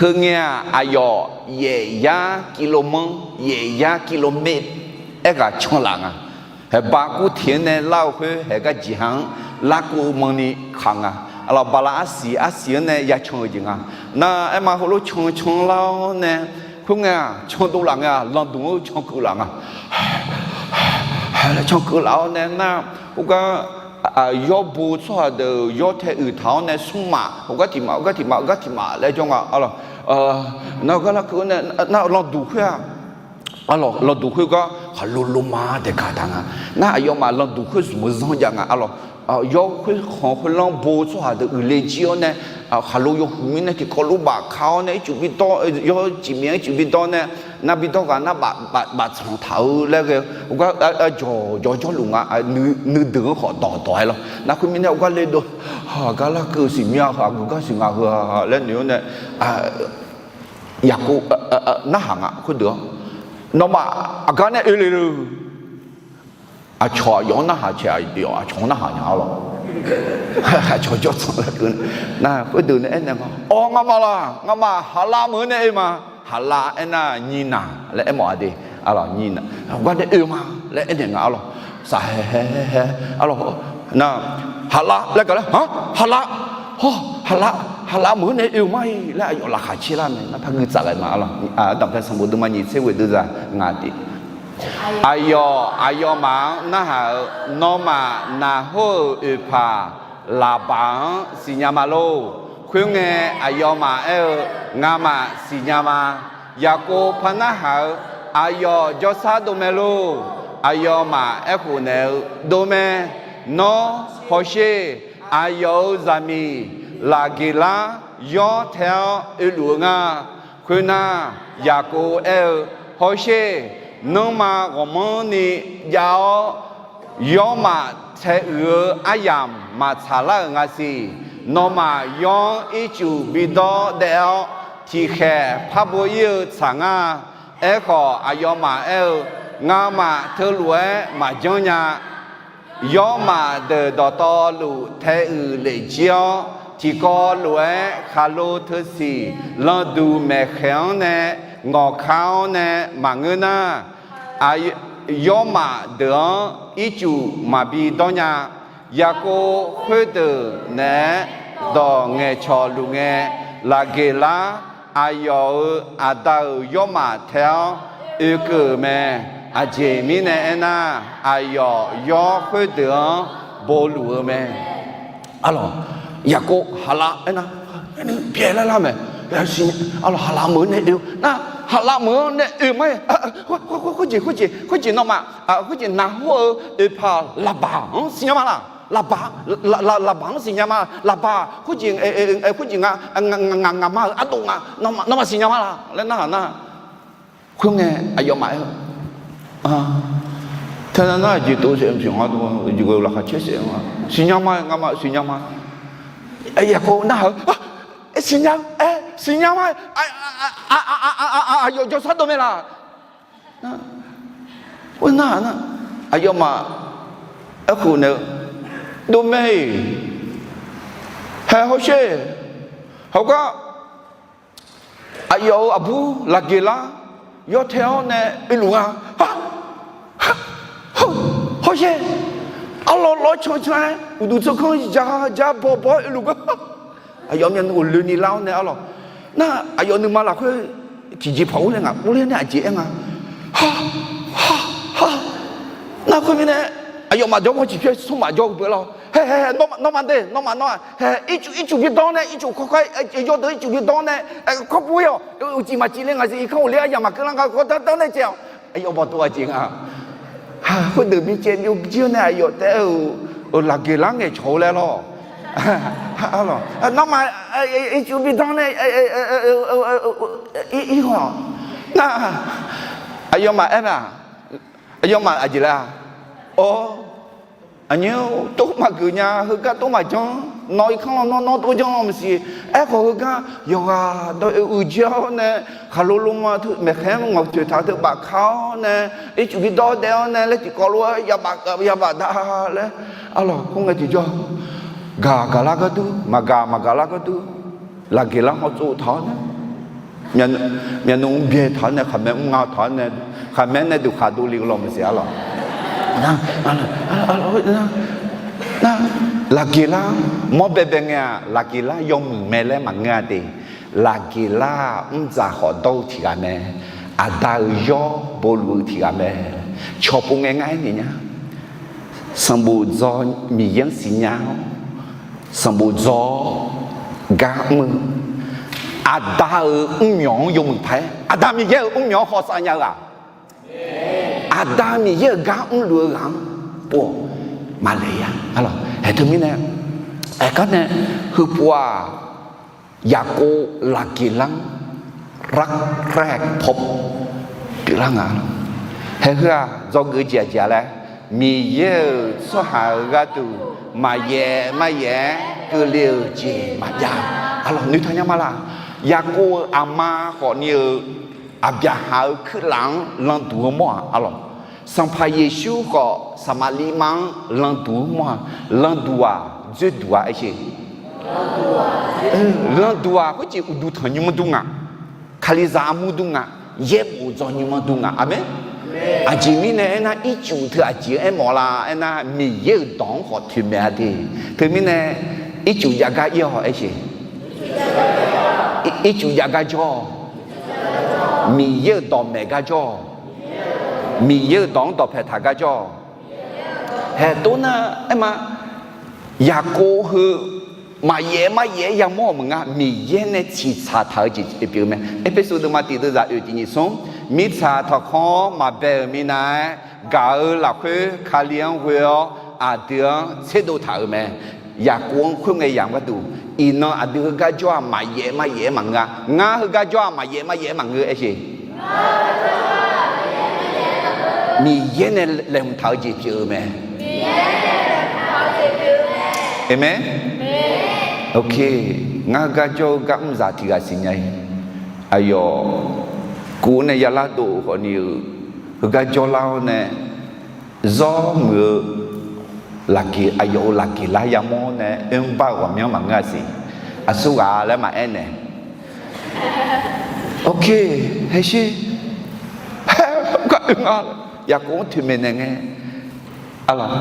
heungae-aq, aqyawf yaef yar กิโลเมตร, yaef yar กิโลเมตร aerghaq canlaf nga. Haeqba kurteq-anr nae lar-eu khoer haeq gar jeqha-anr larkeuv manni kaq nga. Aqlawq baqlaq arsiq arsiq-anr nae yacan-eu jeq nga. Nar aerma heulof can can lar-awr nae, khoerngae-aq candov laf ngae-aq landuq-anr cankeuv laf nga. Cankeuv laf-awr nae nar, khoergar yawr bo tsawrhaq deuq yawr tae uiq taq-awr nae smrmaf heugar tiq maf, heugar tiq maf, heugar tiq maf laer jawr nga. Aqlawq nar heugar larkeuv-anr nae nar landuq khoer-aq, aqlawq landuq khoergar khaqlo loma daeqkaq taq nga. Nar aqyawfmaf landuq khoer zmq-eu zanr jav nga. Aqlawq yawr khoerkhanq khoerlanr bo tsawrhaq deuq uiqle jir-awr nae, khaqlo yawhuiq mirnae tiqkawv lof baf ka-awr nae ircuf bidawr, yawr cifmyaef-anr ircuf bidawr nae, nar bidawr ghaq nar baf tsanq taq-eu laer ghae-eu heugar jawq jawr jawrluf nga. Nuideuq-anr khawf dawqdawq-aer lawr. Nar khoermirnae heugar le dov, aqgar larkeuv siq mya heu, aqgeu gar siq nga heu laer noeq-awr nae, Yaqkov narhaq nga khoerdeuq-anr, Nawmaf aqgar nae oe le le? Aqcawq aqyawf-anr narhaq cae, aqyawf aqcawq-anr narhaq nya-a lawq. Aqcawq jawr tsanq laer keuv nar, khoerdeuq nae aernaeq nga, Awq, ngamaf laq, ngamaf Haqlav meuq-anr nae oe ma. Haqlav aernar nyinaq laer aermawf-a de. Aqlawq nyinaq, heugar nae oe ma laer aernaeq nga. Aqlawq saqhae hae hae, aqlawq nar, Haqlav laer gaq laer, Haqlav, hawr Haqlav haqlav meuq-anr nae oe-eu ma-iq laer aqyawf laqkhaq caer lar mae. Nar par gui tsaf ghae ma. Arlawq, Aqdamq tae sanqbof deuvma nyiq tser ghoeq deuv za ngaq tiq. Aqyawf aqyawfmaf-anr narhaq-eu, nawmaf naqhawr-euq oeqpaq Laqbaq-anr siqnya ma lor. Khoerngae, aqyawfmaf aer-eu, Ngamaf siqnya ma. Yaqkov par narhaq-eu, Aqyawf jawrshar dov mae lor. Aqyawfmaf aerkhof naeq-eu, Dov mae. Nawr hawsher. Aqyawf-euq zaqmiq Laqgeqlar yawr tae-awr oeluf-eu nga. Khoernar, Yaqkov aer-eu, Hawsher. Nanrma ghawqmanrni jav-awr, yawrmaf taeuiq-eu aryamq maqtsaq lar-euq nga siq. Nawmaf yawr-anr ircuf bidawr daef-awr, tiqkhaeq par bo ir-eu tsaq nga. Aerkhawf, aqyawfmaf aer-eu, Ngamaf teulof-aer maqjanr nya. Yawrmaf deuq dawqtawvluf taeuiq lef jir-awr, tiqkawv lof-aer khaqlo teusiq lanqduq maeqkhaeq-anr nae ngawqkar-awr nae maqngeur nar, yawrmaf deuq-anr ircuf maqbi dawr nya. Yaqkov khoerdeuq naeq-aer dawq ngaeqcawq luf ngae, Laqgeqlar aqyawf-euq aqda-euq yawrmaf tae-awr oekeuv-euq mae. Aqjeq mirnae aernar, aqyawf yawr khoerdeuq-anr bo luf-eu mae. Arlawq, Yaqkov haqlav aernar, pyaeq lar lar mae. Arlawq, haqlav meuq-anr nae oe nar, haqlav meuq-anr nae oe ma-iq, khoerjeq khoerjeq khoerjeq nawmaf, khoerjeq naqhawr-eu oeqpaq Laqbaq-anr siqnya ma laq? Laqbaq, Laqbaq-anr siqnya ma. Laqbaq khoerjeq, khoerjeq nga, ngaq, ngaqma-euq ardov nga, nawmaf siqnya ma laq laer narhaq nar, khoerngae aqyawfmaf aer-eu, Teunav nar aqjeq tov saef mqsiq nga, jeq ghae-eu laqkhaq caer saef nga. Siqnya ma, ngamaf siqnya ma. Yaqkov narhaq-eu, Siqnya, siqnya ma. Aqyawf jawrshar dov mae laq? Khoernar, aqyawfmaf aerkhof naeq-eu, Dov mae-iq, haeq hawsher. Hawgar aqyawf-euq aqbur Laqgeqlar yawtae-awr nae oeluf nga. Hawsher. Arlawr lawr cancan-aer uqduq tsawrkanr ja ja baw baw-aer oeluf gar. Aqyawf myavnuiv ghofloeni lar-awr nae arlawq, nar aqyawf nuima lafkhoer tiqjeq paq-awr nae ngaq urler nae aqjeq aer nga. Nar khoermirnae aqyawfmaf jawr mawr ciq pyaer smrmaf jawr-eu beu lar-awr, haeq haeq haeq, nawmaf de, nawmaf nawr-aq, haeq, ircuf ircuf bi dawr nae, ircuf kawrkawr yawdeuq ircuf bi dawr nae, kawr pov-ir-awq. Uqcif maqcif le ngaq siq, irkanr ghofler aryamq maqkeuv lar nga, kawr dar dar nae caev-awq. Aqyawf bawqtov aqjeq nga. Khoerdeuq bi caev byovjir-awr nae aqyawf taef-aer-euq Laqgeqlar ngaeqcawq-eu laer lawr. Nawmaf ircuf bi dawr nae ir-awq. Nar aqyawfmaf aer mae-aq, aqyawfmaf aqjeq laer-a? Awr, aqnyir tov maqgeuf nya, heugar tov maqjanr. Nawq irkanr lanr nawr nawr tov janr-awr maqsiq. Aerkhawf heugar yawqghaq dawv-eu uiqjir-awr nae khaqlo loma teu maeqkhaer-anr ngawqtsoeq taq-eu teu bafkar-awr nae, ircuf bi dawr daef-awr nae laer tiqkawv lof-aer yabaf yabaf da laer. Arlawq, khoerngae tiqjawr gaq gaq lar gharduq, maqgaq maqgaq lar gharduq, Laqgeqlar hawtsov taq-awr nae, myavnuiv mrbyae taq-awr nae, khaqmae mrnga taq-awr nae, khaqmae nae duqkhaq dovle-eu lawq maqsiq arlawq. Nar, Laqgeqlar mawr baebae ngae-aq, Laqgeqlar yawmuiq mae laer maqngeur-a de. Laqgeqlar-aq mrdzaq khawf dawr-eu tiq ghaq mae. Aqda-euq yawr bowluf-eu tiq ghaq mae. Cawqpov ngae ngar aernaeq nya. Sanqbof dzaw, Miqyaer-anr siqnya-awr, sanqbof dzaw-awr gar mr-eu, Aqda-euq mrmyawq-anr yawmuiq paq-aer, Aqda Miqyaer-euq mrmyawq-anr hawsav nya-eu-aq, Aqda Miqyaer-euq gar mrluf-eu ghaq-anr pov-awq maqlaeq ya. Haeq teumirnae, aergar nae, heupov-aq, Yaqkov Laqgeqlar-anr rarkhaer paw pyeuflar nga. Haeq heu-aq dzawgeuf jeq aqjeq-a laer, Miqyaer-euq tsawrhaq-euq gharduq maqyaef maqyaef-aer keuvle-euq jeq maqjav. Arlawq, noeqtaq nya ma laq? Yaqkov-euq aqma khawfni-euq Aqbyaqhaq-euq kuirlaf-anr landuq-eu mawr-aq arlawq, Sanqpaq Yeqsur khawf Saqmaqliv ma-anr landuq-eu mawr-aq, landuq-aq dzoerduq-a aer sher. Landuq-aq khoerjeq uqduq tanq nymr dur nga, Kalizaq armur dur nga, yaerbof dzaw nymr-anr dur nga. Aqmeq. Aqjeq mirnae aernar, ircuf teu aqjeq aermawf la aernar, Miqyaer-euq dawq-anr khawf toeqmaeq-a de. Teumirnae ircuf jav gar ir-awq aer sher. Ircuf jav gar jawr-awq. Miqyaer-euq dawqmaeq gar jawr-awq. Miqyaer-euq dawq-anr dawqpae taq gar jawr-awq. Haeq tov nar aerma, Yaqkov heu maqyaef maryaef-aer yamawr-euq maqnga, Miqyaer nae tsiqtsaq taq-eu jeq pyeuf-eu mae. Erpersu deuvma tiq deuvzaq oeq tiq nyiq smr, mirtsaq tanqkhawr maqbae-euq minav-aer, gaq-eu lafkhoer Kali-anr ghoe-awr aqdui-anr tserdov taq-euq mae. Yaqkov-anr khoerngae yamq gharduq, iqnan aqdui heugar jawr-aq maqyaef maryaef-aer maqngeur-a. Ngar heugar jawr-aq maqyaef maryaef-aer maqngeur aer sheq. Miqyaer nae laeqhmq taq-eu jeq pyeuf-eu mae. Aqmeq. Ok, ngar heugar jawr-eu gar mr zaq tiq ghaq siqnya-ir. Aqyawf kuv nae yalar dov-euq khawfni-eu heugar jawrlar-awr nae zawr muiq-eu laqgeq, aqyawf-euq laqgeq lar yamawr nae oermr bar-euq ghawqmyanr maqngeur-a siq. Aqsurghaq laer maqaer naeq. Ok, haeq sher. Haer gar oe nga. Yaqkov-anr toeqmaeq naeq ngae. Arlawq,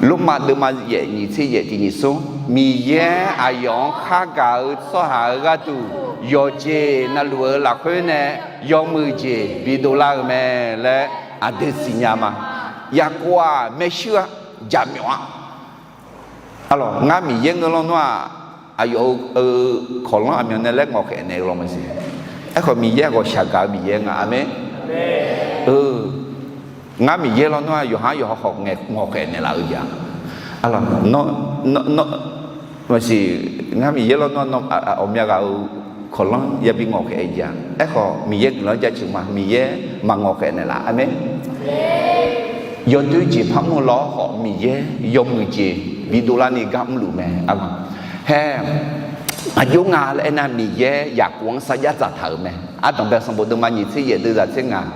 Lormav deuvma yaef nyiq tser yaef tiq nyiq smr, Miqyaer aqyawf-anr khargaq-eu tsawrhaq-euq gharduq yawqjeq navluf-eu lafkhoer nae yawmuiq jeq bidov lar-eu mae laer aqdui siqnya ma. Yaqkov-aq maershuir-a, jaqmyawf-a. Arlawq, ngar Miqyaer ngeur lawnmr-aq, aqyawf-euq kawqlanr aqmyan nae laer ngawqkhaef naeq-eu law maqsiq. Aerkhawf Miqyaer ghawqshaq gaq-eu Miqyaer nga. Aqmeq. Ngar Miqyaer lawnmr-aq yawqha yawqha khawf ngaeq ngawqkhaef naeqlaf-eu jeq-a. Arlawq, nawr, nawr, nawr, maqsiq, ngar Miqyaer lawnmr-aq, ghawqmya ghaq-euq kawqlanr yabi ngawqkhaef-eu jeq-a. Aerkhawf Miqyaer guiqlanq jaceuq ma, Miqyaer maqngawqkhaef naeqlaf. Aqmeq. Yawdoer jeq par mr-eu law-awr khawf Miqyaer yawmuiq jeq bidov larni gar mrluf mae. Arlawq, hae, aqjox nga laer aernar Miqyaer Yaqkov-anr sarjax dzaqtaq-euq mae. Ardanqbae sanqbof deuvma nyiq tser yaef deuvzaq tser ngaq,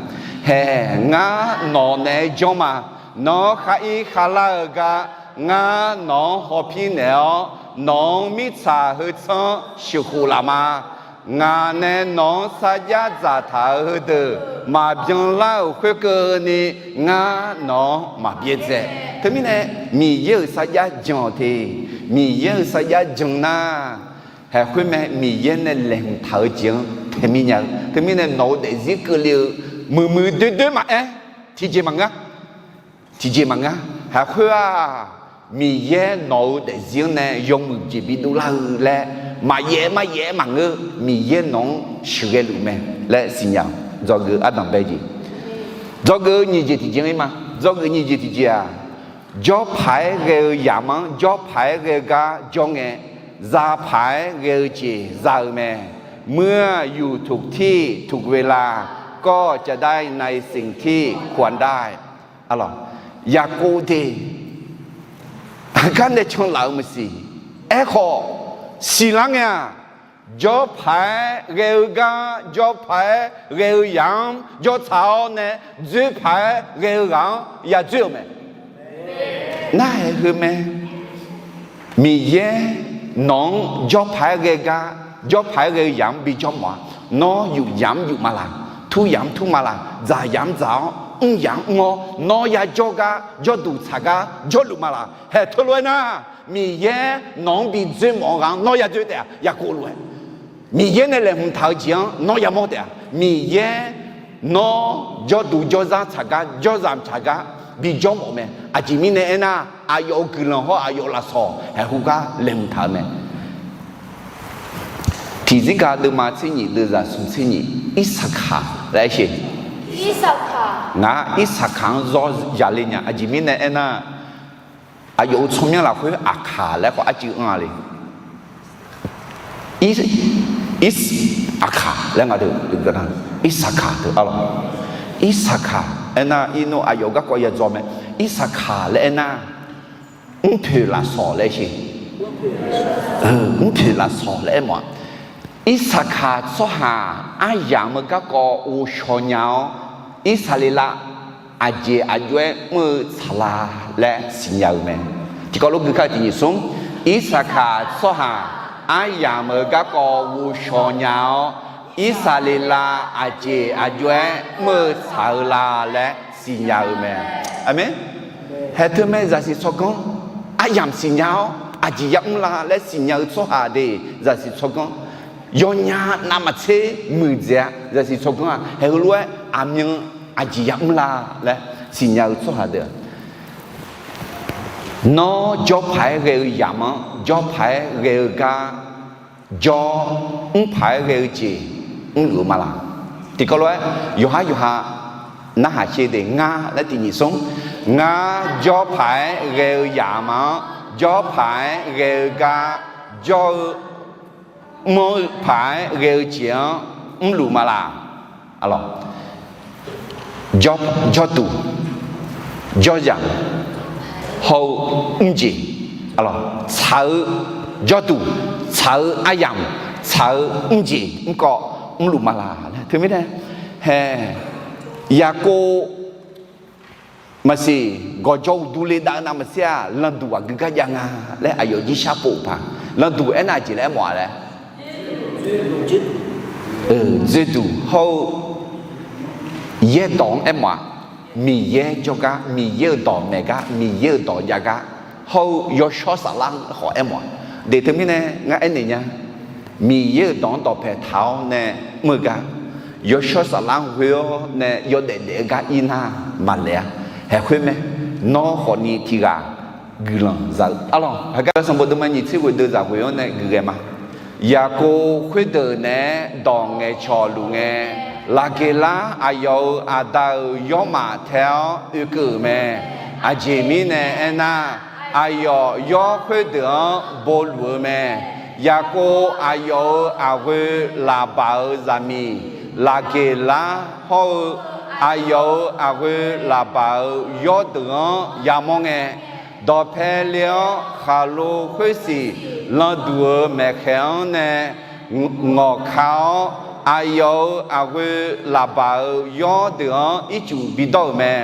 hae, ngar nawq naeq-aer janr ma. Nawr khar ir kharlar-eu gar ngar nawq-anr hawpir naeq-awr, nawq-anr mirtsaq heu tsanr sheuqkhof laf ma. Ngaq nae nawq-anr sarjax dzaqtaq-euq heudeuq maqbyan lar-euq khoerkeuvni, ngar nawq-anr maqbyaerdzae. Teumirnae Miqyaer-euq sarjax jan-awq te. Miqyaer-euq sarjax jan nar, haeq khoermae Miqyaer nae laeqhmq taq-eu jeq-anr tae mir nya-eu. Teumirnae nawq-eu daefzir keuvle-eu muiqmuiq doerdoer maqaer, tiqjeq maqngeur. Tiqjeq maqngeur. Haeq khoer-aq, Miqyaer nawq-eu daefzir-anr nae yawmuiq jeq bidov lar-eu laer maqyaef maryaef-aer maqngeur. Miqyaer nawq-anr sheuqghae luf mae laer siqnya-awq. Dzawgeuf ardanqbae jeq, dzawgeuf-eu nyiq jeq tiqjeq-ir ma. Dzawgeuf nyiq jeq tiqjeq-aq, jawrpaq-aer ghae-eu yamq-anr jawrpaq-aer ghae-eu gar jawr ngae, zapaq-aer ghae-eu jeq za-eu mae.เมื่ออยู่ถูกที่ถูกเวลา ก็จะได้ในสิ่งที่ควรได้ Arlawq, Yaqkov de, aqgar nae canlaf-eu maqsiq. Aerkhawf, siqlar ngae-aq, jawrpaq-aer ghae-eu gar, jawrpaq-aer ghae-eu yamq-anr jawrtsaq-awr nae, dzoerpaq-aer ghae-eu ghaq-anr yadzoer-euq mae. Narhaq heu mae. Miqyaer nawq-anr jawrpaq-aer ghae gar, jawrpaq-aer ghae-eu yamq-anr bijawr mawf-a. Nawr yuf yamq-anr yuf ma laq, tur yamq-anr tur ma laq, dzaq yamq-anr dzaq-awr, mr yamq-anr mr-awr, nawr yajawr gar jawrduq tsaq gar jawrluf ma laq. Haeq teulof-aer nar, Miqyaer nawq-anr bi dzoermawf-eu ghaq-anr nawr yadzoer taef-a. Yaqkov lof-aer, Miqyaer nae laeqhmq taq-eu jeq-anr nawr yamawr taef-a. Miqyaer nawr jawrduq jawrzar tsaq gar, jawrzaq tsaq gar bijawr mawf mae. Aqjeq mirnae aernar, aqyawf-euq guiqlanq hawr aqyawf-euq lafsawq haeq hu gar laeqhmq taq-eu mae. Tiqzir ga deuvma tser nyiq deuvzaq smq tser nyiq, Irsaqkaq laer aer sheq. Ngaq Irsaqkaq-anr zawr yaqle nya. Aqjeq mirnae aernar, aqyawf-euq tsawrmyanr lafkhoer Aqkaq laer khawf arcuiv anr-a le. Ir, Irsaqkaq laer nga deuq, Irsaqkaq deuq arlawq. Irsaqkaq aernar, irnmr aqyawf garkawv yadzaw mae. Irsaqkaq laer aernar, mrpoeq lafsawq laer sheq. Mrpoeq lafsawq laer aer mawf-a. Irsaqkaq tsawrhaq aryamq-eu garkawv ghovshaw nya-awr, Irsaqleqlav aqjeq aqjox-aer mr-eu tsaqlaq laer siqnya-eu mae. Tiqkawv lof gui kar tiq nyiq smr, Irsaqkaq tsawrhaq aryamq-eu garkawv ghovshaw nya-awr, Irsaqleqlav aqjeq aqjox-aer mr-eu tsaq-eu la laer siqnya-eu mae. Aqmeq. Haeq teu mae zaqsiq tsawrganr, aryamq siqnya-awr aqjeq yamr la laer siqnya-eu tsawrhaq de, zaqsiq tsawrganr. yawnya navmaqtser muiqdzaeq-a. Zaqsiq tsawrganr-aq haeq heulof-aer aqmyan aqjeq yamr la laer siqnya-eu tsawrhaq deuq-aq, nawr jawr paq-aer ghae-eu yamq-anr jawr paq-aer ghae-eu gar, jawr mr paq-aer ghae-eu jeq mrluf-eu ma laq? Tiqkawv lof-aer yawqhar yawqha narhaq sher de. Ngar laer tiq nyiq smr, ngar jawr paq-aer ghae-eu yamq-anr jawr paq-aer ghae-eu gar, jawr-eu mr-eu paq-aer ghae-eu jeq-anr mrluf ma laq? Jawr, jawrduq, jawrzaq, hawr-eu mrjeq, tsaq-eu jawrduq, tsaq-eu aryamq, tsaq-eu mrjeq mrkawv mrluf ma laq laer. Teumirnae, hae, Yaqkov maqsiq gawqjawr uqdu le dav-eu navmaqtser-aq, landuq aqgeu gar jav nga laer aqyawf jir shar pov-eu paq. Landuq aernar aqjeq laer aermawf-a laer, dzoerduq hawr-eu yaerdawq-anr aermawf-a. Miqyaer jawrgar, Miqyaer-euq dawq maeq gar, Miqyaer-euq dawq jav gar, hawr-eu yawshawr saflar-anr khawf aermawf-a. De teumirnae ngar aernaeq nya, Miqyaer-euq dawq-anr dawqpae taq-awr nae mr-eu gar, yawshawr saflar-anr ghoe-awr nae yawdaef daef-eu gar ir nar maqlaeq-a. Haeq khoer mae, nawr khawfni tiq ghaq guiqlanq za-eu arlawq. Heugar sanqbof deuvma nyiq tser ghoeq deuv zaq ghoeq-anr nae guiqghae ma. Yaqkov khoerdeuq naeq-aer dawq ngaeqcawq luf ngae, Laqgeqlar aqyawf-euq aqda-euq yawrmaf tae-awr oekeuv-euq mae. Aqjeq mirnae aernar, aqyawf yawr khoerdeuq-anr bo luf-eu mae. Yaqkov aqyawf-euq aqghoe Laqbaq-euq zaqmiq Laqgeqlar hawr-eu, aqyawf-euq aqghoe Laqbaq-euq yawrdeuq-anr yamawr ngae, dawqpae le-awr khaqlo khoersiq landuq-euq maeqkhaeq-anr nae ngawqka-awr, aqyawf-euq aqghoe Laqbaq-euq yawrdeuq-anr ircuf bidawr-euq mae.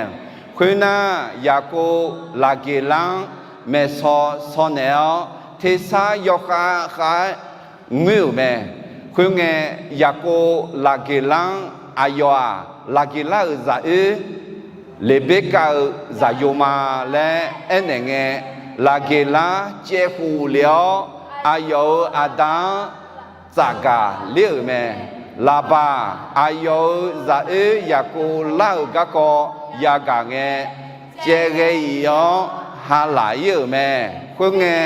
Khoernar, Yaqkov Laqgeqlar-anr maeqsaw saw naeq-awr, tersar yawkhav khav-aer ngoer-euq mae. Khoerngae, Yaqkov Laqgeqlar-anr aqyawf-aq, Laqgeqlar-euq zaq oer Leqberkav-euq zaqyo ma laer aernaeq ngae, Laqgeqlar caevkhof lef-awr aqyawf-euq aqda-anr tsafgaq ler-euq mae. Laqbaq aqyawf-euq zaq oer Yaqkov lar-euq garkawv yagaq ngae, caevghae-iq-awr halaq ir-euq mae. Khoerngae,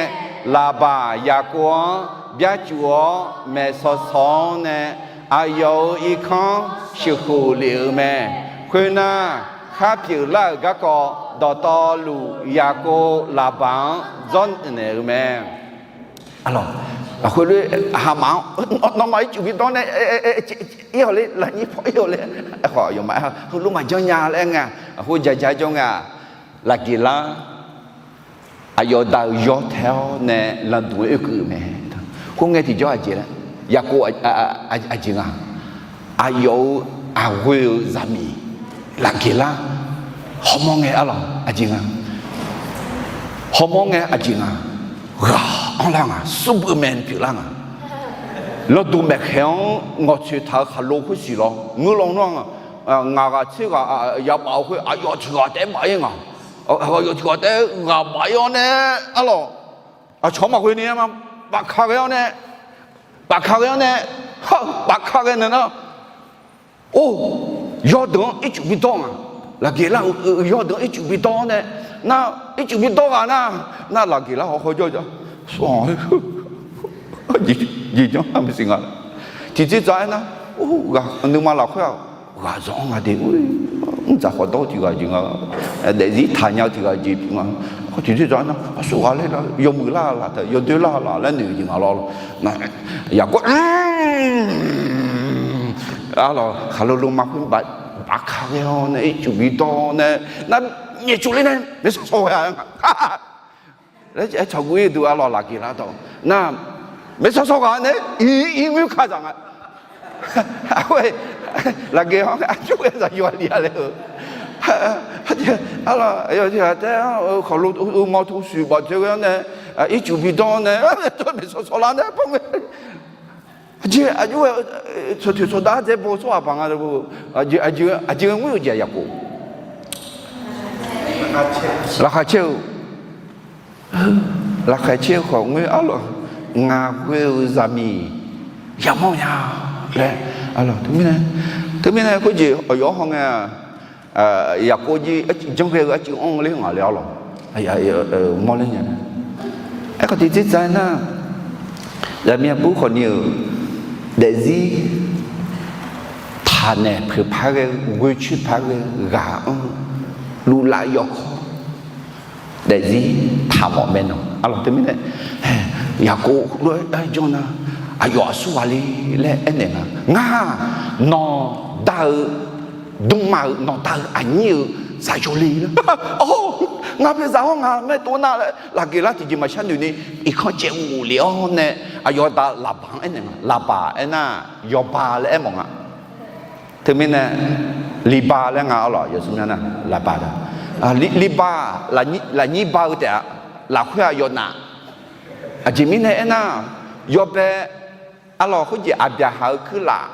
Laqbaq Yaqkov-anr byarcuf-awr maeqsaw saw-awr nae aqyawf-euq irkanr sheuqkhof lef-euq mae. Khoernar, khar pyeuflar-euq garkawv dawqtawvluf Yaqkov Laqbaq-anr dzawrnaeq-euq mae. Lafkhoer lof-aer hamaf-anr nawmaf ircuf bidawr nae ir-awq le, lafnyir paw ir-awq le. Aerkhawf yawmaf-aer heulof maqjanr nya laer aer ngae, lafkhoer jaja jawr ngae-aq, Laqgeqlar aqyawf da-euq yawr tae-awr nae landuq-aer oekeuv-euq mae. Khoerngae tiqjawr aqjeq laer, Yaqkov aqjeq nga, aqyawf-euq aqghoe-euq zaqmiq Laqgeqlar hawmawr ngae arlawq aqjeq nga, hawmawr ngae aqjeq nga, ghaq-anr lar nga, smrbeuf mae pyeuflar nga. Landuq maeqkhaeq-anr ngawqtsoeq taq-euq khaqlo khoersiq lawr ngeur lawnmr-aq, ngaq ghaq tser ghaq yabaf-eu khoer aqyawf tiq ghaq taef-aer baf-ir nga. Aqyawf tiq ghaq taef-aer ghaq baf-ir-awr nae arlawq, aqcawq-anr maqghoe ni-aer ma, bafka ghae-awr nae, bafka ghae-awr nae, bafka ghae naeq nar, or, yawrdeuq-anr ircuf bidawr nga. Laqgeqlar-euq yawrdeuq-anr ircuf bidawr-awr nae, nar ircuf bidawr ghaq nar, nar Laqgeqlar hawkhaw jawr-eu jeq janr-a maqsiq nga. Tiqtser dzaq-aer nar, or, nuima lafkhoer-aq, ghaq zanq-anr nga de, mrdzaq khawf dawr-eu tiq ghaq jeq nga, daefzir taqnya-eu tiq ghaq jeq pyeuf nga. Tiqtser dzaq-aer nar, aqsur ghaq laer yawmuiq lar laf taef, yawdoer lar laf laer noeq-eu jeq nga lawr. Yaqkov arlawq khaqlo loma khoer bafka ghae-awr nae ircuf bidawr nae, nar nyaefcuf ler nae maeqsaw saw ghae-a nga. Laer aer tsawq guv-ir duq arlawq Laqgeqlar dawq nar, maeqsaw saw ghaq nae iq ngoer ka zaq nga. Laqgeq-anr aqjox ghae zaqyo-a li-a laer-eu, arlawq aqyawf tiq ghaq taef-aer khawf lo mawr tov suif baf dzoer ghae-awr nae, ircuf bidawr-awr nae, maeqsaw saw lar nae par ngae, aqjeq aqjox ghae, tsawqtoeq tsawqdav dzae bo tsawrhaq paq nga. Aqjeq, aqjeq ngoer-eu jeq-aq Yaqkov laqkhaq caer-eu, laqkhaq caer-eu khawf ngoer arlawq, ngaq ghoe-euq zaqmiq yamawr nya laer. Teumirnae, teumirnae khoerjeq aqyawf-anr hawngae-aq, Yaqkov jir janr ghae-eu arcuiv anr ler ngaq le arlawq. Mawrler nya-a. Aerkhawf tiqjeq dzaq-aer nar, zaqmiq aqbur khawfni-euq daefzir taqnaeq poeq paq-aer ghae-eu, ghoecoer paq-aer ghae-eu ghaq-anr luvlav yawkawr daefzir taqmawf mae nawq. Arlawq teumirnae, Yaqkov lof-aer janr nar, aqyawf aqsur ghaq le laer aernaeq nga. Ngar nawq da-eu dmrma-euq, nawq da-eu aqnyir-euq zaq yawle laer. Awr, ngar bae zaq-awr ngaq maertov nar laer, lafgeuf lar tiqjeq maqshar noeq ni, irkanr caev ghofle-awr nae, aqyawf da Laqbaq-anr aernaeq nga. Laqbaq aernar, yawba laer aermawf nga. Teumirnae, Liba laer nga arlawq, yawsmr nar Laqbaq da. Liba, lafnyir ba-eu taef-a, lafkhoer-aq yawnav. Aqjeq mirnae aernar, yawbae arlawq khoerjeq Aqbyaqhaq-eu kuirlaf,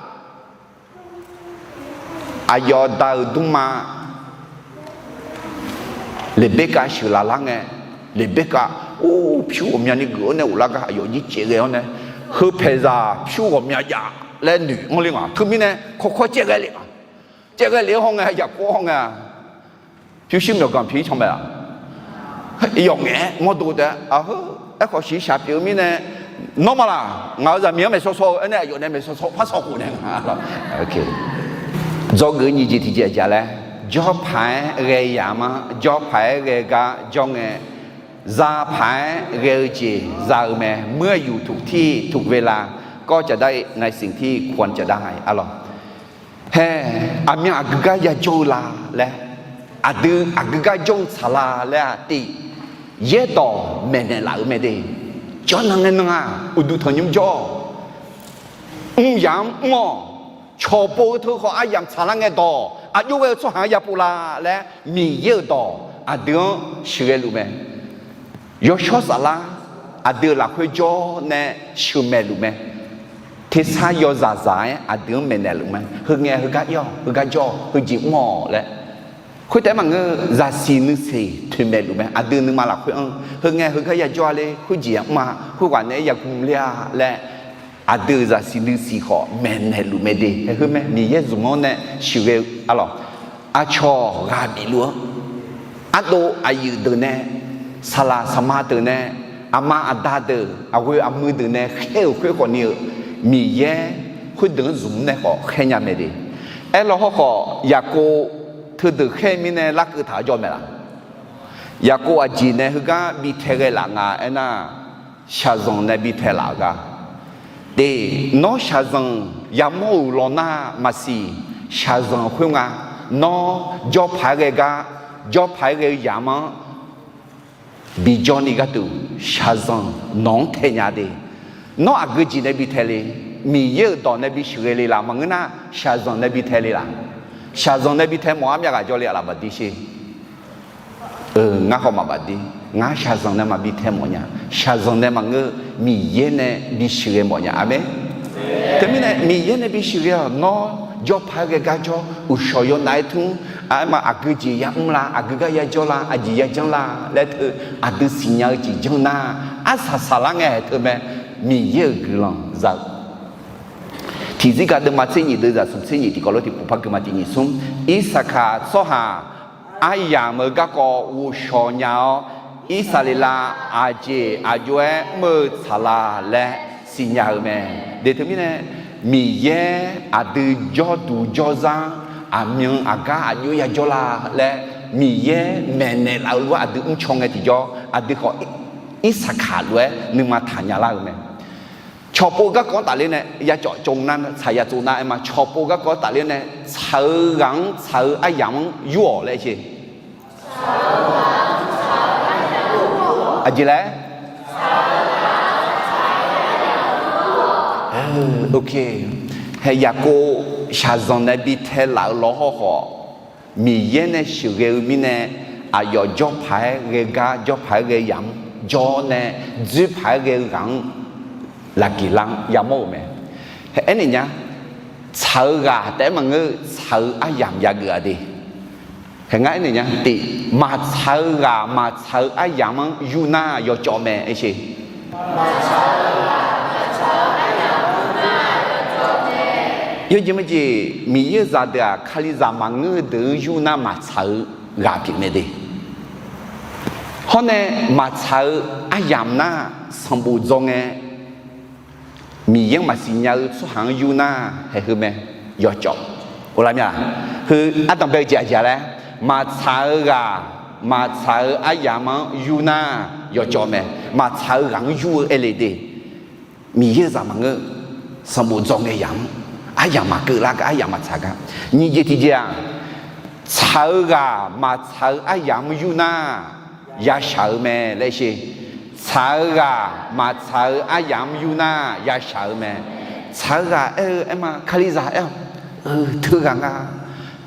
aqyawf da-euq dmrma Leqberkav sheuqlaf lar ngae, Leqberkav or pyur ghawqmyani geuf-awr nae ghoflar gar aqyawf jir caev ghae-awr nae, heu paeqzaq pyur ghawqmya jav laer noeq anr ler nga. Teumirnae kawrkawr caev ghae le nga. Caev ghae le-awr haw ngae, Yaqkov haw ngae-a, pyurshuir myawqganq pyeuf-ir can mae-aq. Yawf ngaef-aer mawrdo taef-a, aqheu, aerkhawf shiqshaq pyeuf-eu mirnae, nawr maqlaq, ngaq-euq zaqmiq-anr maeqsaw saw-eu aernae, aqyawf nae maeqsaw saw par saw khof nae nga. Dzawgeuf nyiq jeq tiqjeq aqjeq laer, jawr paq-aer ghae yamq-anr, jawr paq-aer ghae gar jawr ngae, za paq-aer ghae-eu jeq za-eu mae. เมื่ออยู่ถูกที่ถูกเวลาก็จะได้ในสิ่งที่ควรจะได้ arlawq. Hae, aqmyan aqgeu gar yajawr-eu la laer, aqdui aqgeu gar jawr-eu tsaq la laer-aq tiv, yaerdawq maeqnaeq laf-euq mae de. Jawr nan ngae nan-aq, uqduq tanqnymr jawr-awq. Mr yamq-anr mr-awq. Cawqpov-eu teu khawf aryamq tsaqlar ngae dawq, aqjox ghae-eu tsawrhaq-anr yapov la laer, Miqyaer-euq dawq aqdui-anr sheuqghae luf mae. Yawshawr saflar, aqdui-euq lafkhoer jawr nae sheuqmaeq luf mae. Tersar yawzaq zaq-aer aqdui-anr maeqnaeq luf mae. Heu ngae heugar ir-awq, heugar jawr-awq, heujeq mr-awq laer. Khoertaef maqngeur, zaqsiq nuisiq toeqmaeq luf mae. Aqdui nuima lafkhoer-anr heu ngae heugar yajawr-a le, khoerjeq yamr-a, khoerghaq naeq-aer yagm ler-a laer, aqdui-euq zaqsiq nuisiq khawf maeqnaeq luf mae de. Hae, heu mae, Miqyaer zmq-anr nae sheuqghae-eu arlawq. Aqcawq ghaq bif luf-anr, ardov aqyuif deuq nae, saqlaq saqma deuq nae, aqma aqda deuq, aqghoe aqmuiq deuq nae khaer-euq khoer khawfni-euq, Miqyaer khoerdeuq-anr zmq nae khawf khaer nya mae de. Aerlaw hawrkhawf, Yaqkov teudeuq khaer mirnae larkeuv taq-awr jawr mae laf? Yaqkov aqjeq nae heugar bi tae ghae laf nga aernar, shaqzanq nae bi tae laf-eu gar. Te, nawr shaqzanq yamawr-euq lawnar maqsiq, shaqzanq khoernga, nawr jawr paq-aer ghae gar, jawr paq-aer ghae-eu yamq-anr bijawr ni gharduq shaqzanq nawq-anr tae nya de. Nawr aqgeu jeq nae bi tae le? Miqyaer-euq dawq nae bi sheuqghae le laf? Maqngeur nar, shaqzanq nae bi tae le laf? Shaqzanq nae bi tae mawf-ar myav ghaq jawr le-aq laf baqdir sher. Ngar khawf maqbaf dir. Ngar shaqzanq nae maqbi tae mawf nya. Shaqzanq nae maqngeur, Miqyaer nae bi sheuqghae mawf nya. Aqmeq. Teumirnae Miqyaer nae bi sheuqghae-awq. Nawr jawr paq-aer ghae gar jawr, uqshawq yawnav-aer tmr, aerma aqgeu jeq yamr la, aqgeu gar yajawr la, aqjeq yajanr la laer teu, aqdui siqnya-eu jeq janr nar, arsaq saqlar ngae teu mae. Miqyaer-euq guiqlanq za-eu tiqzir gaq deuvma tser nyiq deuv zaq smq tser nyiq tiqkawv lof tiqpov par geuvma tiq nyiq smr. Irsaqkaq tsawrhaq aryamq-euq garkawv ghovshaw nya-awr, Irsaqleqlav aqjeq aqjox-aer mr-eu tsaqlaq laer siqnya-eu mae. De teumirnae, Miqyaer aqdui jawrduq jawrzar, aqmyan aqgar aqjox yajawr la laer Miqyaer maeqnaeq laf-eu lof-aer aqdui mrcaw ngae tiqjawr, aqdui khawf Irsaqkaq lof-aer nuima taqnya lar-eu mae. Cawqpov garkawv-anr tafler nae yacawf tsov nar, tsaq ya tsov nar aerma, cawqpov garkawv-anr tafler nae tsaq-eu ghaq-anr, tsaq-eu aryamq-anr yur-awq laer sher. Aqjeq laer? Hae, Yaqkov shaqzanq nae bi tae laf-eu law hawrkhawf, Miqyaer nae sheuqghae-eu mirnae, aqyawf jawr paq-aer ghae gar, jawr paq-aer ghae yamq-anr jawr nae, dzoer paq-aer ghae-eu ghaq-anr lafgeuf lar-anr yamawr-euq mae. Aernaeq nya, tsaq-eu ghaq taef-aer maqngeur, tsaq-eu aryamq yageuf-a de. Hae, ngar aernaeq nya tiq, maqtsaq-eu ghaq maqtsaq-eu aryamq-anr yur nar yawcawv mae aer sher. Yawjeq majeq Miqyaer-euq zaqdeuq-aq, Kalizaq maqngeur-eu deuq-anr yur nar maqtsaq-eu ghaq pyeufmae de. Hawr nae maqtsaq-eu aryamq nar sanqbof dzaw ngae, Miqyaer-anr maqsiq nya-eu tsawrhaq-anr yur nar haeq heu mae, yawcawv. Oqla mya, heu ardanq bae-eu jeq aqjeq laer, maqtsaq-eu ghaq, maqtsaq-eu aryamq-anr yur nar yawcawv mae. Maqtsaq-eu ghaq-anr yur-eu aer le de. Miqyaer-euq zaq maqngeur, sanqbof dzaw ngae yamq-anr, aryamq maqkeuv lar gar, aryamq maqtsaq gar. Nyiq jeq tiqjeq-aq, tsaq-eu ghaq maqtsaq-eu aryamq-anr yur nar yashaq-eu mae laer sher. Tsaq-eu ghaq maqtsaq-eu aryamq-anr yur nar yashaq-eu mae. Tsaq-eu ghaq aer-eu aer ma, Kalizaq aer-awq, teughaq nga.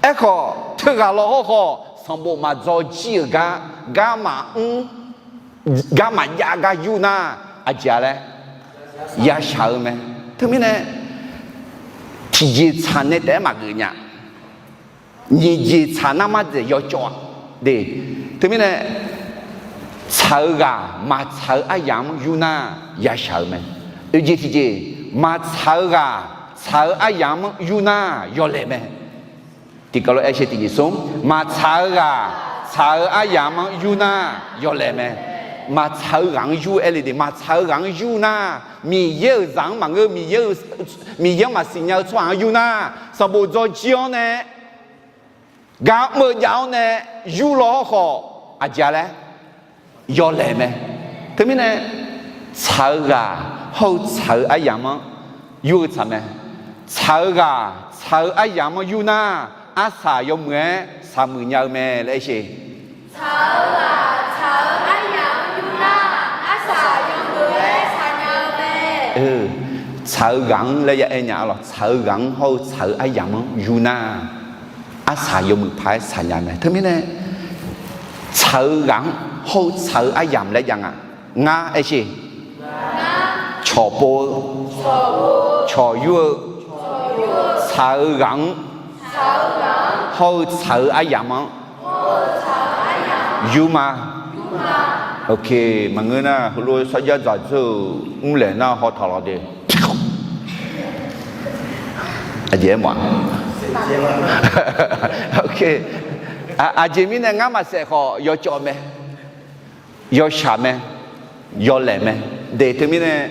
Aerkhawf teughaq law hawrkhawf sanqbof maqdzaw jir-euq gar, gar maqmr, gar maqjav gar yur nar aqjeq laer yashaq-eu mae. Teumirnae tiqjeq tsaq nae taef-aer maqgeuf nya. Nyiq jeq tsaq nar mar dzaeq yawcawv-a de. Teumirnae tsaq-eu ghaq maqtsaq-eu aryamq-anr yur nar yashaq-eu mae. Oeq jeq tiqjeq, maqtsaq-eu ghaq tsaq-eu aryamq-anr yur nar yawlaeq mae. Tiqkawv lof-aer sher tiqjeq smr, maqtsaq-eu ghaq tsaq-eu aryamq-anr yur nar yawlaeq mae. Maqtsaq-eu ghaq-anr yur aer le de, maqtsaq-eu ghaq-anr yur nar, Miqyaer-euq zaq-anr maqngeur, Miqyaer-anr maqsiq nya-eu tsawrhaq-anr yur nar, sanqbof dzaw jir-awr nae, gar mr-eu jav-awr nae yur law hawrkhawf aqjeq laer yawlaeq mae. Teumirnae tsaq-eu ghaq hawr-eu tsaq-eu aryamq-anr yur-eu tsaq mae. Tsaq-eu ghaq tsaq-eu aryamq-anr yur nar, arsaq yawmuiq-aer shaqmuiq nya-eu mae laer sher. Tsaq-eu ghaq tsaq-eu aryamq-anr yur nar, arsaq yawmuiq-aer shaq nya-eu mae. Tsaq-eu ghaq-anr laer ya aer nya-a lawq. Tsaq-eu ghaq-anr hawr-eu tsaq-eu aryamq-anr yur nar, arsaq yawmuiq paq-aer shaq nya mae. Teumirnae tsaq-eu ghaq-anr hawr-eu tsaq-eu aryamq laer jav nga. Ngar aer sher. Cawqpov-eu, cawqyur-eu, tsaq-eu ghaq-anr hawr-eu tsaq-eu aryamq-anr yur ma. Ok, maqngeur nar heulof sarjax dzaqdzeur-euq mrlaeq nar hawtaq lawq de. Aqjeq aer mawf-a. Ok, aqjeq mirnae ngar maqsaef khawf yawcawv mae, yawshaq mae, yawlaeq mae. De teumirnae,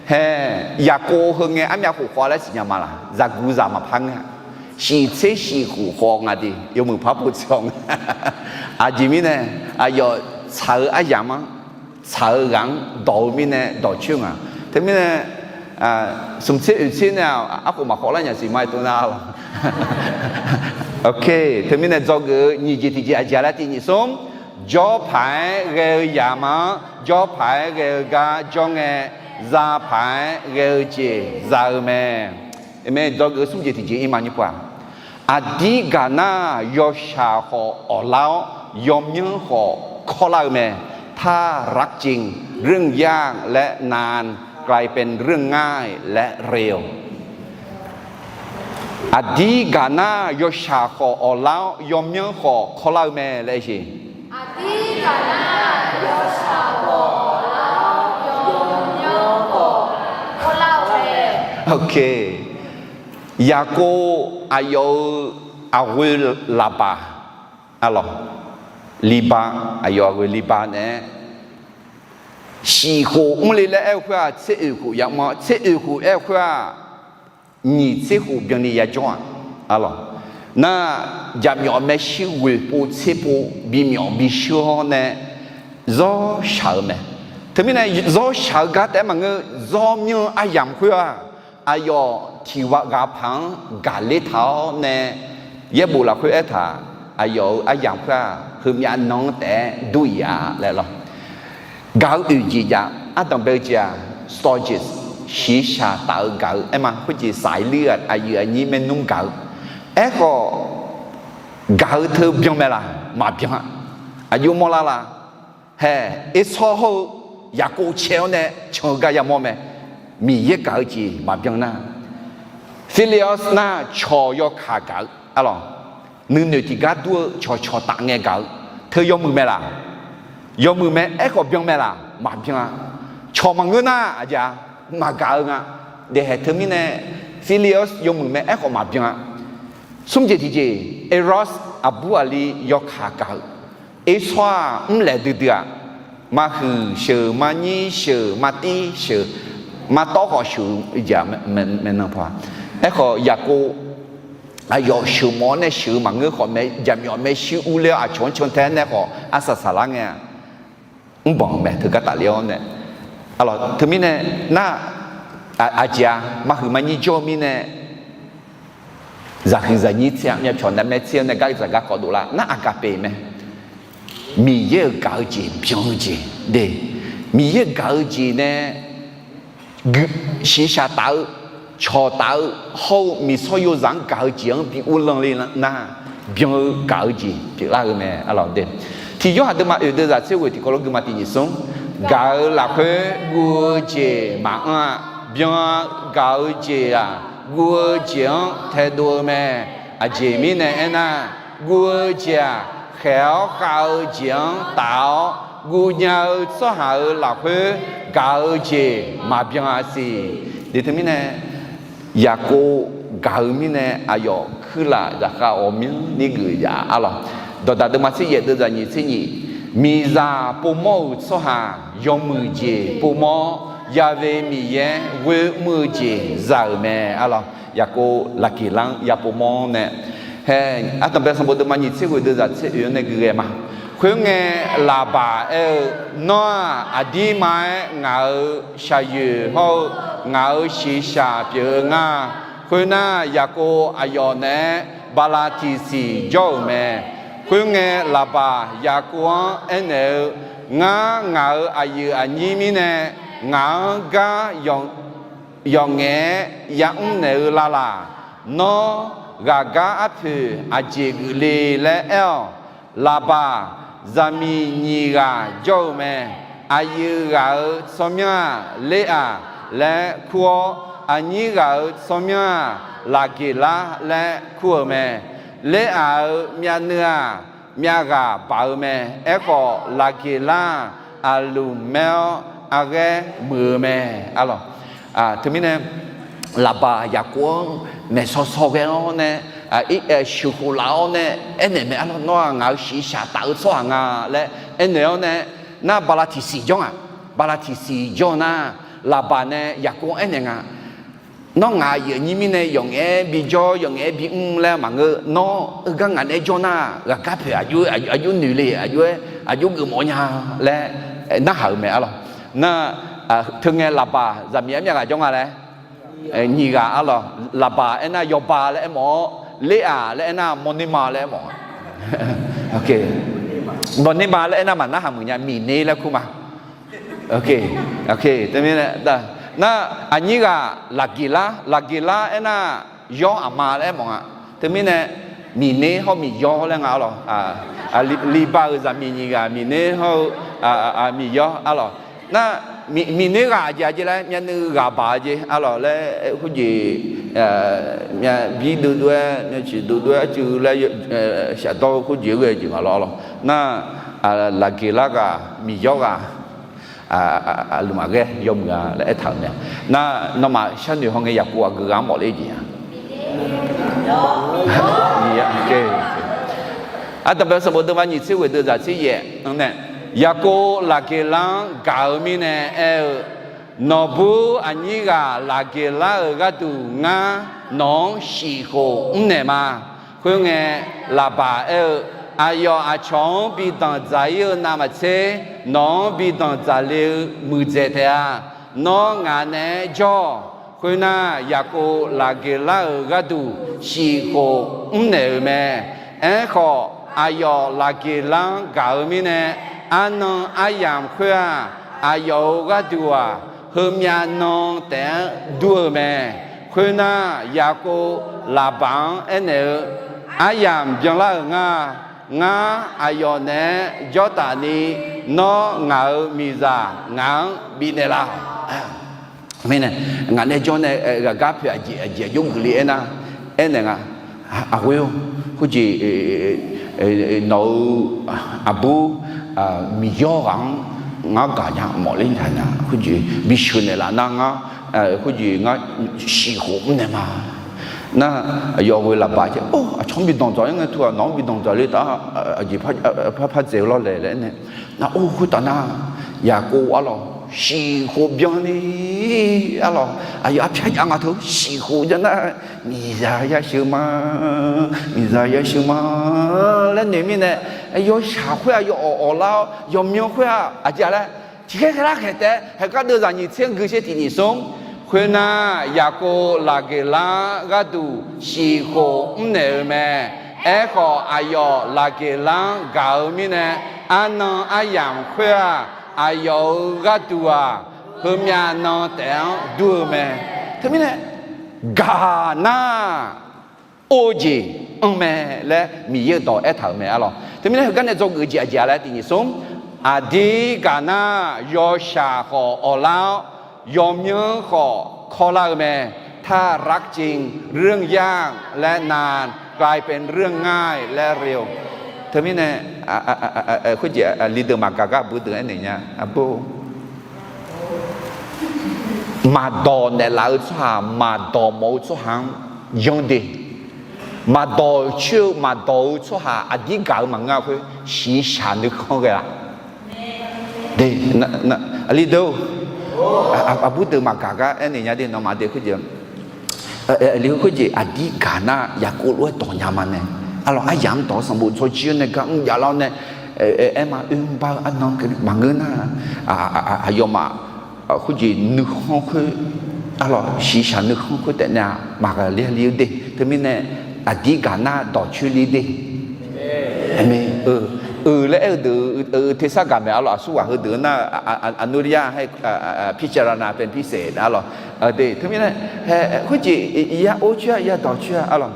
hae, Yaqkov heu ngae armyav khof khawf laer siqnya ma laq? Zaqguq zaq maqpar ngeur-a. Shiq tser shiq khof khawf nga de, yawmuiq par pov tser-awr nga. Aqjeq mirnae, aqyawf tsaq-eu aryamq-anr, tsaq-eu ghaq-anr dawq-eu mirnae dawqcoer nga. Teumirnae smq tser oeq tser nae arkhof maqkhawf lar nya siq ma-aer tov nar lawq. Ok, teumirnae dzawgeuf-eu nyiq jeq tiqjeq aqjeq laer tiq nyiq smr, jawr paq-aer ghae-eu yamq-anr jawr paq-aer ghae-eu gar jawr ngae, za paq-aer ghae-eu jeq za-eu mae. Mae, dzawgeuf-eu smr jeq tiqjeq ir ma nymr pov-aq, aqdir gaq nar yawshaq khawf awqlar-awr, yawmyanr khawf kawrlar-eu mae. ถ้ารักจริง เรื่องยากและนานกลายเป็นเรื่องง่ายและเร็ว Aqdir gaq nar yawshaq khawf awqlar-awr, yawmyanr khawf kawrlar-eu mae laer jeq. Ok, Yaqkov aqyawf-euq aqghoe Laqbaq, arlawq, Liba, aqyawf aqghoe Liba naeq-aer shiq khof mrle laer aer-eu khoer-aq, tser oeq khof yamr-awr, tser oeq khof aer-eu khoer-aq, nyiq tser khof byanni yajawr-aq, arlawq, nar, jaqmyawf maershuir ghoeq pov tser pov bimyawf bishuir-awr nae zawr shaq-eu mae. Teumirnae zawr shaq-eu gar taef-aer maqngeur, zawr myanr-eu aryamq khoer-aq, aqyawf tiq ghaq ghaq paq-anr gaqler taq-awr nae, yaerbof lafkhoer aertaq, aqyawf-euq aryamq khoer-aq, heumyav nan-anr taef-aer dur iq-a laer lawr. Gaq-eu oeq jeq jav, ardanq bae-eu jeq-aq, Storgis, shiqshaq taf-eu gaq-eu aer ma. Khoerjeq saqlir-aq, aqyuif aqnyir maernmr gaq-eu. Aerkhawf, gaq-eu teu byan mae laq? Maqbyan-a. Aqjox mawrlar la? Hae, Ersawr hawr-eu Yaqkov cae-awr nae can-eu gar yamawr mae. Miqyaer gaq-eu jeq maqbyan nar, Phileas nar cawq yawkaq gaq-eu, arlawq, nuinoeq tiqgar dur-eu cawqcawq taf ngae gaq-eu, teu yawmuiq mae laq? Yawmuiq mae. Aerkhawf byan mae laq? Maqbyan-a. Cawq maqngeur nar aqjeq-a, maqgaq-eu nga. Daeqhaeq teumirnae Silius yawmuiq mae, aerkhawf maqbyan-a. Smr jeq tiqjeq, Eros aqbur aqli yawkaq gaq-eu, Ersawr-aq mrlaeq duidui-aq, maqhuiq sheuq, maqnyir sheuq, maqtir sheuq, maqtawv khawf sheuq-eu jeq-aq maeqnan paw-a. Aerkhawf Yaqkov aqyawf sheuq mawf-awr nae sheuq-eu maqngeur khawf mae, jaqmyawf maershuir urler-awr aqcawq-anr cantae-aer nae khawf arsaq saqlar ngae-a. Mrbanq-eu mae teugar tafler-awr nae. Teumirnae nar, aqjeq-a maqhuiq maqnyir jawr-eu mirnae, zaqhuiq zaqnyir tser-a myavpyawq navmaer tser-awr nae gar zaq garkawv dovlar nar, aqgaqpeq mae. Miqyaer-euq gaq-eu jeq byan-eu jeq de. Miqyaer gaq-eu jeq nae shiqshaq taf-eu, cawq taf-eu, hawr-eu miqsawr yozaq-anr gaq-eu jeq-anr bi uvlanr le nar, byan-eu gaq-eu jeq pyeuflar-eu mae. Tiq Yorhaq deuvma oeq deuvzaq tser ghoeq tiqkawv lof guima tiq nyiq smr, gaq-eu lafkhoer guv-eu jeq maqanr-a. Byan-a gaq-eu jeq-aq, guv-eu jeq-anr taedov-eu mae. Aqjeq mirnae aernar, guv-eu jeq-aq, khaeq-awr khav-eu jeq-anr taf-awr, guv nya-eu tsawrhaq-euq lafkhoer gaq-eu jeq maqbyan-a siq. Teumirnae, Yaqkov gaq-eu mirnae aqyawf kuirlaf zaqkhav ghawqmyanrni geuf yaf arlawq. Dawqdaq deuvma tser yaef deuvzaq nyiq tser nyiq, miqzaq povmawr-euq tsawrhaq yawmuiq jeq povmawr-awr, Yaqve Miqyaer ghoer mr-eu jeq za-euq mae arlawq. Yaqkov laqgeq lar-anr ya povmawr-awr nae, hae, ardanqbae sanqbof deuvma nyiq tser ghoeq deuvzaq tser oeq-anr nae gui ghae ma. Khoerngae, Laqbaq aer-eu, Nawr-aq aqdirma-aer ngaq-euq shaqyoeq hawr-eu ngaq-euq shiqshaq pyeuf-eu ngar. Khoernar, Yaqkov aqyawf naeq-aer bala tiqsiq jawr-euq mae. Khoerngae, Laqbaq Yaqkov-anr aernaeq-eu, Ngar ngaq-euq aqyuif aqnyir mirnae ngaq-anr gar yawqngaef-aer yamr naeq-eu lalaq. Nawr ghaqgar arpoeq aqjeq geuf le laer aer-awq. Laqbaq zaqmiq nyiq ghaq jawr-eu mae. Aqyuif ghaq-euq tsawrmyanr-aq, Leraq laer kur-awr, aqnyir ghaq-euq tsawrmyanr-aq, Laqgeqlar laer kur-euq mae. Leraq-euq myavnuiv-aq, myavghaq baq-eu mae. Aerkhawf, Laqgeqlar-aq, aqlmq maer-awr arghaer muiq-eu mae. Arlawq, teumirnae, Laqbaq Yaqkov-anr maeqsaw saw ghae-awr nae, sheuqkhof laf-awr nae aernaeq mae. Arlawq, Nawr-aq ngaq-euq shiqshaq taf-eu tsawrhaq nga laer aernaeq-awr nae, nar bala tiqsiq jawr nga. Bala tiqsiq jawr nar, Laqbaq nae Yaqkov-anr aernaeq nga. Nawr ngaq aqyuif aqnyir mirnae yawqngaef-aer bijawr, yawqngaef-aer bimr laer maqngeur. Nawr heugar ngaq naeq-aer jawr nar, ghaqgar poeq aqjox noeq le, aqjox-aer aqjox geufmawf nya laer narhaq-euq mae arlawq. Nar, teungae Laqbaq zaqmiq-aer myavghaq jawr nga laer, nyiq ghaq arlawq. Laqbaq aernar yawba laer aermawf-awr, Leraq laer aernar mawrnerma laer aermawf-a. Mawrnerma laer aernar maqnarhaq muiq nya, miqner laer kur ma. Teumirnae, nar, aqnyir ghaq Laqgeqlar, Laqgeqlar aernar yawr aqma laer aermawf nga. Teumirnae, miqner hawr miqyawr laer nga arlawq. Liqba-euq zaqmiq nyiq ghaq miqner hawr-eu miqyawr arlawq. Nar, miqner ghaq aqjeq aqjeq laer myavnuiv ghaq baq-eu jeq arlawq laer khoerjeq, myavbir dovdov-aer myavciq dovdov-aer arcuiv laer shafdawr-eu khoerjeq ghae jeq nga lawr arlawq. Nar, Laqgeqlar ghaq miqyawr ghaq aqlmaf ghae yawmuiq-a laer aertaq-euq mae. Nar, nawmaf sharnoeq hawngae Yaqkov aqgeu ghaq-anr mawf ler jeq-a. Ardanqbae sanqbof deuvma nyiq tser ghoeq deuvzaq tser yaef-anr nae, Yaqkov Laqgeqlar-anr gaq-eu mirnae aer-eu, Nawqbur aqnyir ghaq Laqgeqlar-euq gharduq ngar nawq-anr shifkhof mrnaeq ma. Khoerngae, Laqbaq aer-eu, Aqyawf aqcawq-anr bi danqdzaq-ir-eu navmaqtser, nawq-anr bi danqdzaq le-eu muiqdzaeq taef-a. Nawr ngaq naeq-aer jawr-awq. Khoernar, Yaqkov Laqgeqlar-euq gharduq shifkhof mrnaeq-euq mae. Aerkhawf, aqyawf Laqgeqlar-anr gaq-eu mirnae, arnan aryamq khoer-aq, aqyawf-euq gharduq-aq, heumyav nan taef-anr dur-eu mae. Khoernar, Yaqkov Laqbaq-anr aernaeq-eu, Aryamq byanlar-euq ngar. Ngar aqyawf naeq-aer jawrtaf ni, nawr ngaq-euq miqzaq ngaq-anr bifnaeq laf. Mirnae, ngaq nae jawr nae ghaqgar poeq aqjeq aqjeq aqjox geuf le aernar, aernaeq nga. Aqghoer-or, khoerjeq nawq-euq aqbur miqyawr ghaq-anr ngar gaq nya mawf ler nya nya khoerjeq bisheuq naeqlaf nar ngar Khoerjeq ngar siqkhof mrnaeq ma. Nar, aqyawf ghoe lafbaq jeq, or, aqcawq-anr bi danqdzaq-ir ngae, tu-aq nawq-anr bi danqdzaq le taf, aqjeq par par dzaeq-eu lawr laeq laer aernaeq. Nar, or, khoertav nar, Yaqkov arlawq siqkhof byanni arlawq, aqyawf arpyar jav nga teu siqkhof jav nar, miqzaq yasheuq ma, miqzaq yasheuq ma laer noeq mirnae, yawshaq khoer-aq yawawq awqlar-awr, yawmyanr khoer-aq aqjeq laer tiqkhaer khaerlar khaeq taef-aer haeqgar deuvzaq nyiq tser-anr gui sher tiq nyiq smr. Khoernar, Yaqkov laqgeqlar-anr gharduq siqkhof mrnaeq-eu mae. Aerkhawf, aqyawf laqgeqlar-anr gaq-eu mirnae, arnan aryamq khoer-aq, aqyawf-euq gharduq-aq, heumyav nan taef-anr dur-eu mae. Teumirnae, gaq nar, or-eu jeq anr mae laer Miqyaer-euq dawq aertaq-euq mae arlawq. Teumirnae, heugar nae dzawgeuf jeq aqjeq laer tiq nyiq smr. Aqdir gaq nar, yawshaq khawf awqlar-awr, yawmyanr khawf kawrlar-eu mae. ถ้ารักจริง เรื่องยากและนานกลายเป็นเรื่องง่ายและเร็ว Teumirnae, khoerjeq aqli deuq maqgaq gar aqbur deuq aernaeq nya, aqbur. Maqdawq naeqlaf-eu tsawrhaq maqdawq mawf-eu tsawrhaq-anr yanr de. Maqdawq coer-eu maqdawq-eu tsawrhaq aqdir gaq-eu maqngeur-a khoer shiqshaq nuikhanr ghae-a. Aqli deuq, aqbur deuq maqgaq gar aernaeq nya de, nawmaf de khoerjeq. Aqli khoerjeq aqdir gaq nar Yaqkov lof-aer dawq nya ma nae, arlawq aryamq-anr dawq-eu sanqbof dzawjir-awr nae gar mr javlar-awr nae, aer ma oermr bar-eu arnan maqngeur nar, aqyawfmaf khoerjeq nuikhanr khoer, arlawq shiqshaq nuikhanr khoer taef nae-a maqghaqler-a li-eu de. Teumirnae, aqdir gaq nar dawqcoer li de. Aqmeq. Euq laer aer-eu deuq-eu tersar gaq maeq arlawq, aqsurghaq heudeuq-eu nar, aqnur lar ya haer, พิจารณาเป็นพิเศษ arlawq. De teumirnae, khoerjeq ya or coer-a ya dawq coer-a arlawq.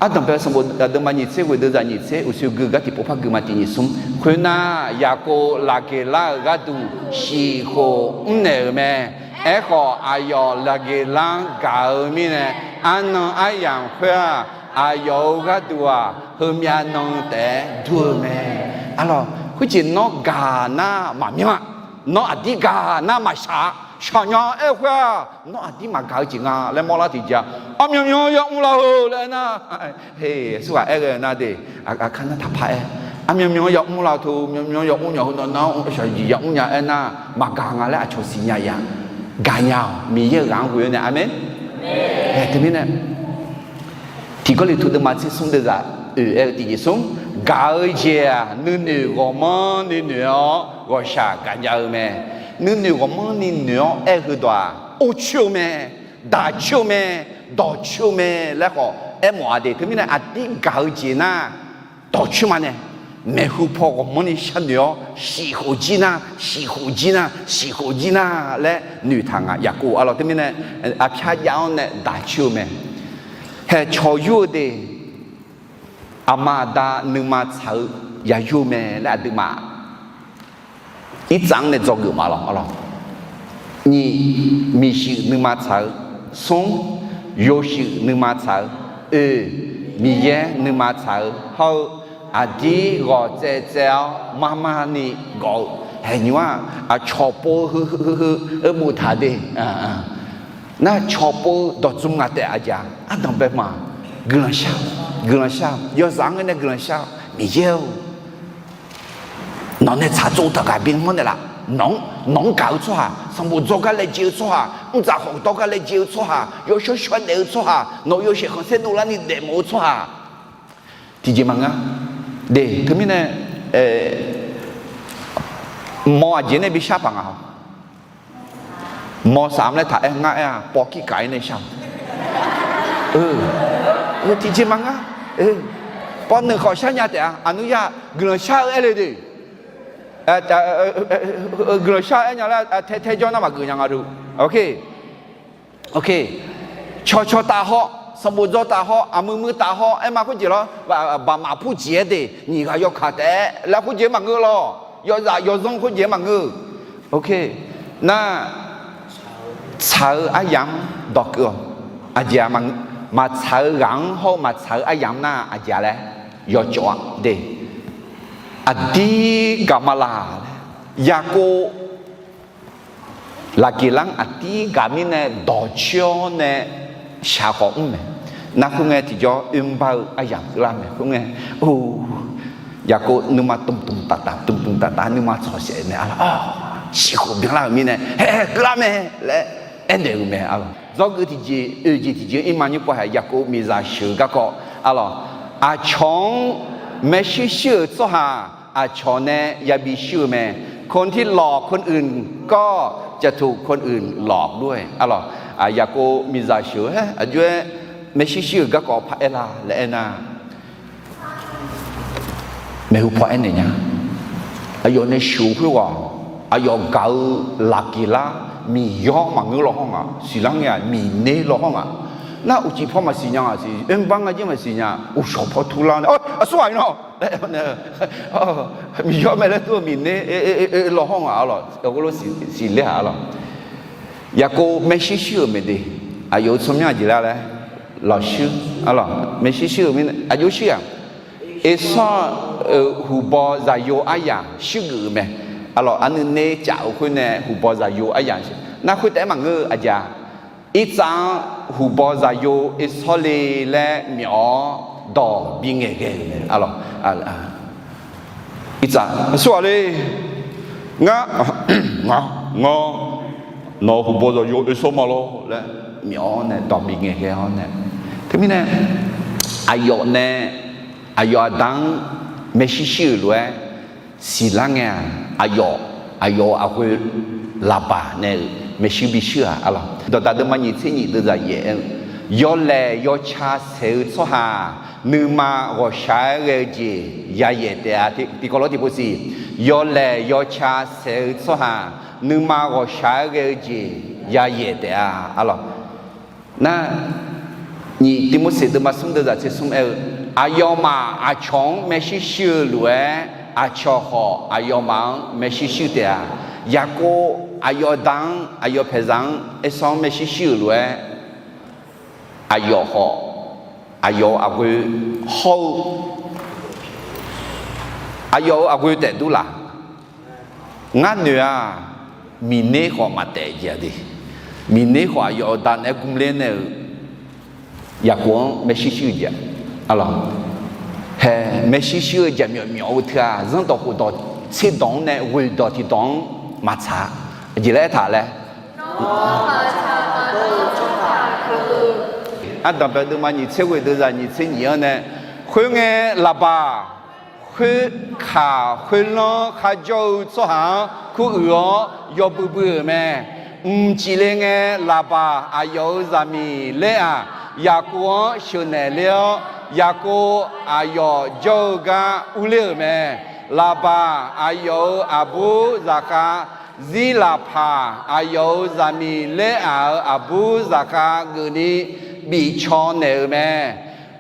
Ardanqbae sanqbof deuvma nyiq tser ghoeq deuvzaq nyiq tser uqshoe gui gar tiqpov par gui ma tiq nyiq smr. Khoernar, Yaqkov laqgeqlar-euq gharduq siqkhof mrnaeq-euq mae. Aerkhawf, aqyawf laqgeqlar-anr gaq-eu mirnae, arnan aryamq khoer-aq, aqyawf-euq gharduq-aq, heumyav nan taef-aer dur-eu mae. Arlawq, khoerjeq nawr gaq nar maqmyanr-a. Nawr aqdir gaq nar maqshaq-a. Shaqnya aer-eu khoer-aq, nawr aqdir maqgaq-eu jeq nga laer mawrlar tiqjeq-a. Armyanr myanr-anr yamr laf-eu laer aernar, aqsurghaq aer ghae-eu nar de, aqkar nar taqpar aer. Armyanr myanr-anr yamr laf-eu teu, myanr myanr yamr nya heu nawr nar shaqjeq yamr nya aernar, maqgaq nga laer aqcawq siqnya ya. Gaqnya-awq, Miqyaer-euq ghaq-anr ghoe-awr nae. Aqmeq. Teumirnae, Tiq Gawrliqtu deuvma tser smr deuvzaq oeq aer-eu tiq jeq smr. Gaq-eu jeq-aq, nuinoeq ghawqmanrni noeq-awr ghawqshaq gaqnya-eu mae. Nuinoeq ghawqmanrni noeq-awr aer-eu heudawq-aq, or coer-eu mae, daq coer-eu mae, dawq coer-eu mae laer khawf aermawf-a de. Teumirnae aqdir gaq-eu jeq nar, dawqcoer ma nae, maeqhu paw ghawqmanrni sharnoeq-awr, siqkhof jir nar, siqkhof jir nar, siqkhof jir nar laer noeqtaq nga. Yaqkov arlawq teumirnae, aqpyar jav-anr nae daq coer-eu mae. Haeq cawq yur-eu de, aqma aqda nuima tsaq-eu yayur mae laer aqduimaf irtsav-anr nae dzawgeuf ma lawq arlawq. Nyiq, miqshuif nuima tsaq-eu. Smr, yawshuif nuima tsaq-eu. Oeq, Miqyaer nuima tsaq-eu hawr-eu, aqdir ghawq tsaev tsaev-awr marmar ni gawf-eu. Haeq nymr-aq, aqcawq pov-eu heu heu heu heu-eu boftaq de. Nar cawq pov-eu dawqdzmr nga taef aqjeq-a. Ardanqbae ma, guiqlanq shar, guiqlanq shar, yawzaq-anr ngae nae guiqlanq shar-eu Miqyaer-or, nawq nae tsaq tsov taq ghaq bi manr naeqlaf. Nawq-anr, nawq-anr gaq-eu tsawrhaq, sanqbof dzawr gar laejae-eu tsawrhaq, mrdzaq khawf dawr gar laejae-eu tsawrhaq, yawshawr shawr daef-eu tsawrhaq, nawq-euq yawshaef khanqsaer dovlarni daefmawf-eu tsawrhaq, tiqjeq maqngeur. De, teumirnae, mawr aqjeq nae bi shar paq nga-awq. Mawr saf-am laer taq aer ngar aer-a, pawv kirkaf-ir nae shar-awq. Tiqjeq maqngeur. Pawv nuiq khawf shar nya taef-a, aqnur yar guiqlanq shar-eu aer le de. Guiqlanq shar-eu aer nya laer tae tae jawr nar maqgeuf nya nga du. Cawqcawq taf haw, sanqbof dzaw taf haw, aqmuiq muiq taf haw aer ma khoerjeq lawr, baqmaf purjeq-aer de, nyiq ghaq yawkaq taef-aer laer khoerjeq maqngeur lawr. Yawzaf yawzanr khoerjeq maqngeur. Nar, tsaq-eu aryamq-anr dawqkeuv-awq. Aqjeq-aq, maqtsaq-eu ghaq-anr hawr-eu maqtsaq-eu aryamq nar aqjeq-a laer yawcawv-a de. Aqdir gaq ma laq laer, Yaqkov Laqgeqlar-anr aqdir gaq mirnae dawq coer-awr nae shaq khawf mr mae. Nar khoerngae tiqjawr oermr bar-eu aryamq keuvlar mae. Khoerngae, or, Yaqkov nuima tmqtmq taf taf tmqtmq taf taf nuima tsawq saef nae arlawr, siqkhof byanlar-euq mirnae, hae, keuvlar mae laer aernaeq-euq mae arlawr. Dzawgeuf tiqjeq oeq jeq tiqjeq-anr irma nymr pov haiq Yaqkov miqzaq sheuq-eu garkawv arlawr, aqcawq-anr maershuir shuir-euq tsawrhaq aqcawq nae yabi shuir-eu mae. คนที่หลอกคนอื่นก็จะถูกคนนั้นหลอกด้วย arlawr. Yaqkov miqzaq sheuq-aer aqjox-aer maershuir shuir-euq garkawv paraer la laer aernar, maeqhu paw aernaeq nya. Aqyawf nae sheuq khoerghaq, aqyawf gaq-eu laqgeqlar Miqyaer maqngeur law hawr nga. Siqlar ngae-aq Miqner law hawr nga. Nar uqcif paw maqsiq nya nga siq, oermr bar nga jir maqsiq nya, uqshawq paw turlar nae, aqsur ghaq-ir nawr laer aer-awr nae, Miqyaer mae laer dur-eu Miqner law hawr nga arlawr. Siqler-aq arlawr. Yaqkov maershuir shuir-euq maeqde, aqyawf-euq tsawrmyanr aqjeq lar laer, lawqshuir arlawr, maershuir shuir-euq mirnae aqjox shuir-aq, Ersawr-euq huqbaw zaqyo aryamq shuir geuf-euq mae. Arlawr, aqnuinae caf-eu khoer nae huqbaw zaqyo aryamq, nar khoertaef-aer maqngeur-eu aqjeq-aq, Irtsav-anr huqbaw zaqyo Ersawr le laer myawf-awr dawq bingaeq ghae-euq mae arlawr. Irtsav, aqsur ghaq le, ngar, ngar, ngar, nawq-euq huqbaw zaqyo Ersawr ma lawr laer myawf-awr nae dawq bingaeq ghae-awr nae, teumirnae aqyawf nae aqyawf aqda-anr maershuir shuir-euq lof-aer siqlar ngae-aq, aqyawf, aqyawf-euq aqghoe Laqbaq nae-euq maershuir bishuir-aq arlawr. Dawqdaq deuvma nyiq tser nyiq deuvzaq yaef-aer-eu, yawlaeq yawca saeq-eu tsawrhaq nuima ghawqshaq-aer ghae-eu jeq yayaef taef-a. Tiqkawv lof tiqpov siq, yawlaeq yawca saeq-eu tsawrhaq nuima ghawqshaq-aer ghae-eu jeq yayaef taef-a arlawr. Nar, nyiq Tiqmorseq deuvma smr deuvzaq tser smr aer-eu, aqyawfmaf aqcawq-anr maershuir shuir-eu lof-aer, aqcawq khawf aqyawfmaf-anr maershuir shuir taef-a. Yaqkov aqyawf da-anr, aqyawf paeqzaq-anr, Ersawr-anr maershuir shuir-euq lof-aer, aqyawf khawf aqyawf-euq aqghoe hawr-eu, aqyawf-euq aqghoe taef dur laf. Ngar noeq-aq, Miqner khawf maqtaef jeq-a de. Miqner khawf aqyawf-euq da naeq-aer gmr ler nae-euq Yaqkov-anr maershuir shuir-eu jeq-a arlawr. Hae, maershuir shuir-eu jeq myawf myawf-eu teu-aq, zanrdawq khofdawq tserdawq-anr nae ghoeqdawq tiqdawq-anr maqtsaq-a. Aqjeq laer aertaq laer, Ardanq bae deuvma nyiq tser ghoeq deuvzaq nyiq tser nyiq-anr nae, khoerngae Laqbaq khoerkaq khoerlanr kharjawr-eu tsawrhaq-anr kuruiq-awr yawbui bui-euq mae. Mqcif le ngae, Laqbaq aqyawf-euq zaqmiq Ler-aq, Yaqkov-anr sheuqnaeq ler-awr, Yaqkov aqyawf jawr-eu gar urler-euq mae. Laqbaq aqyawf-euq aqbur zaqkhav Zirlaqpaq aqyawf-euq zaqmiq Ler-aq-euq aqbur zaqkhav geufni bifcaw naeq-euq mae.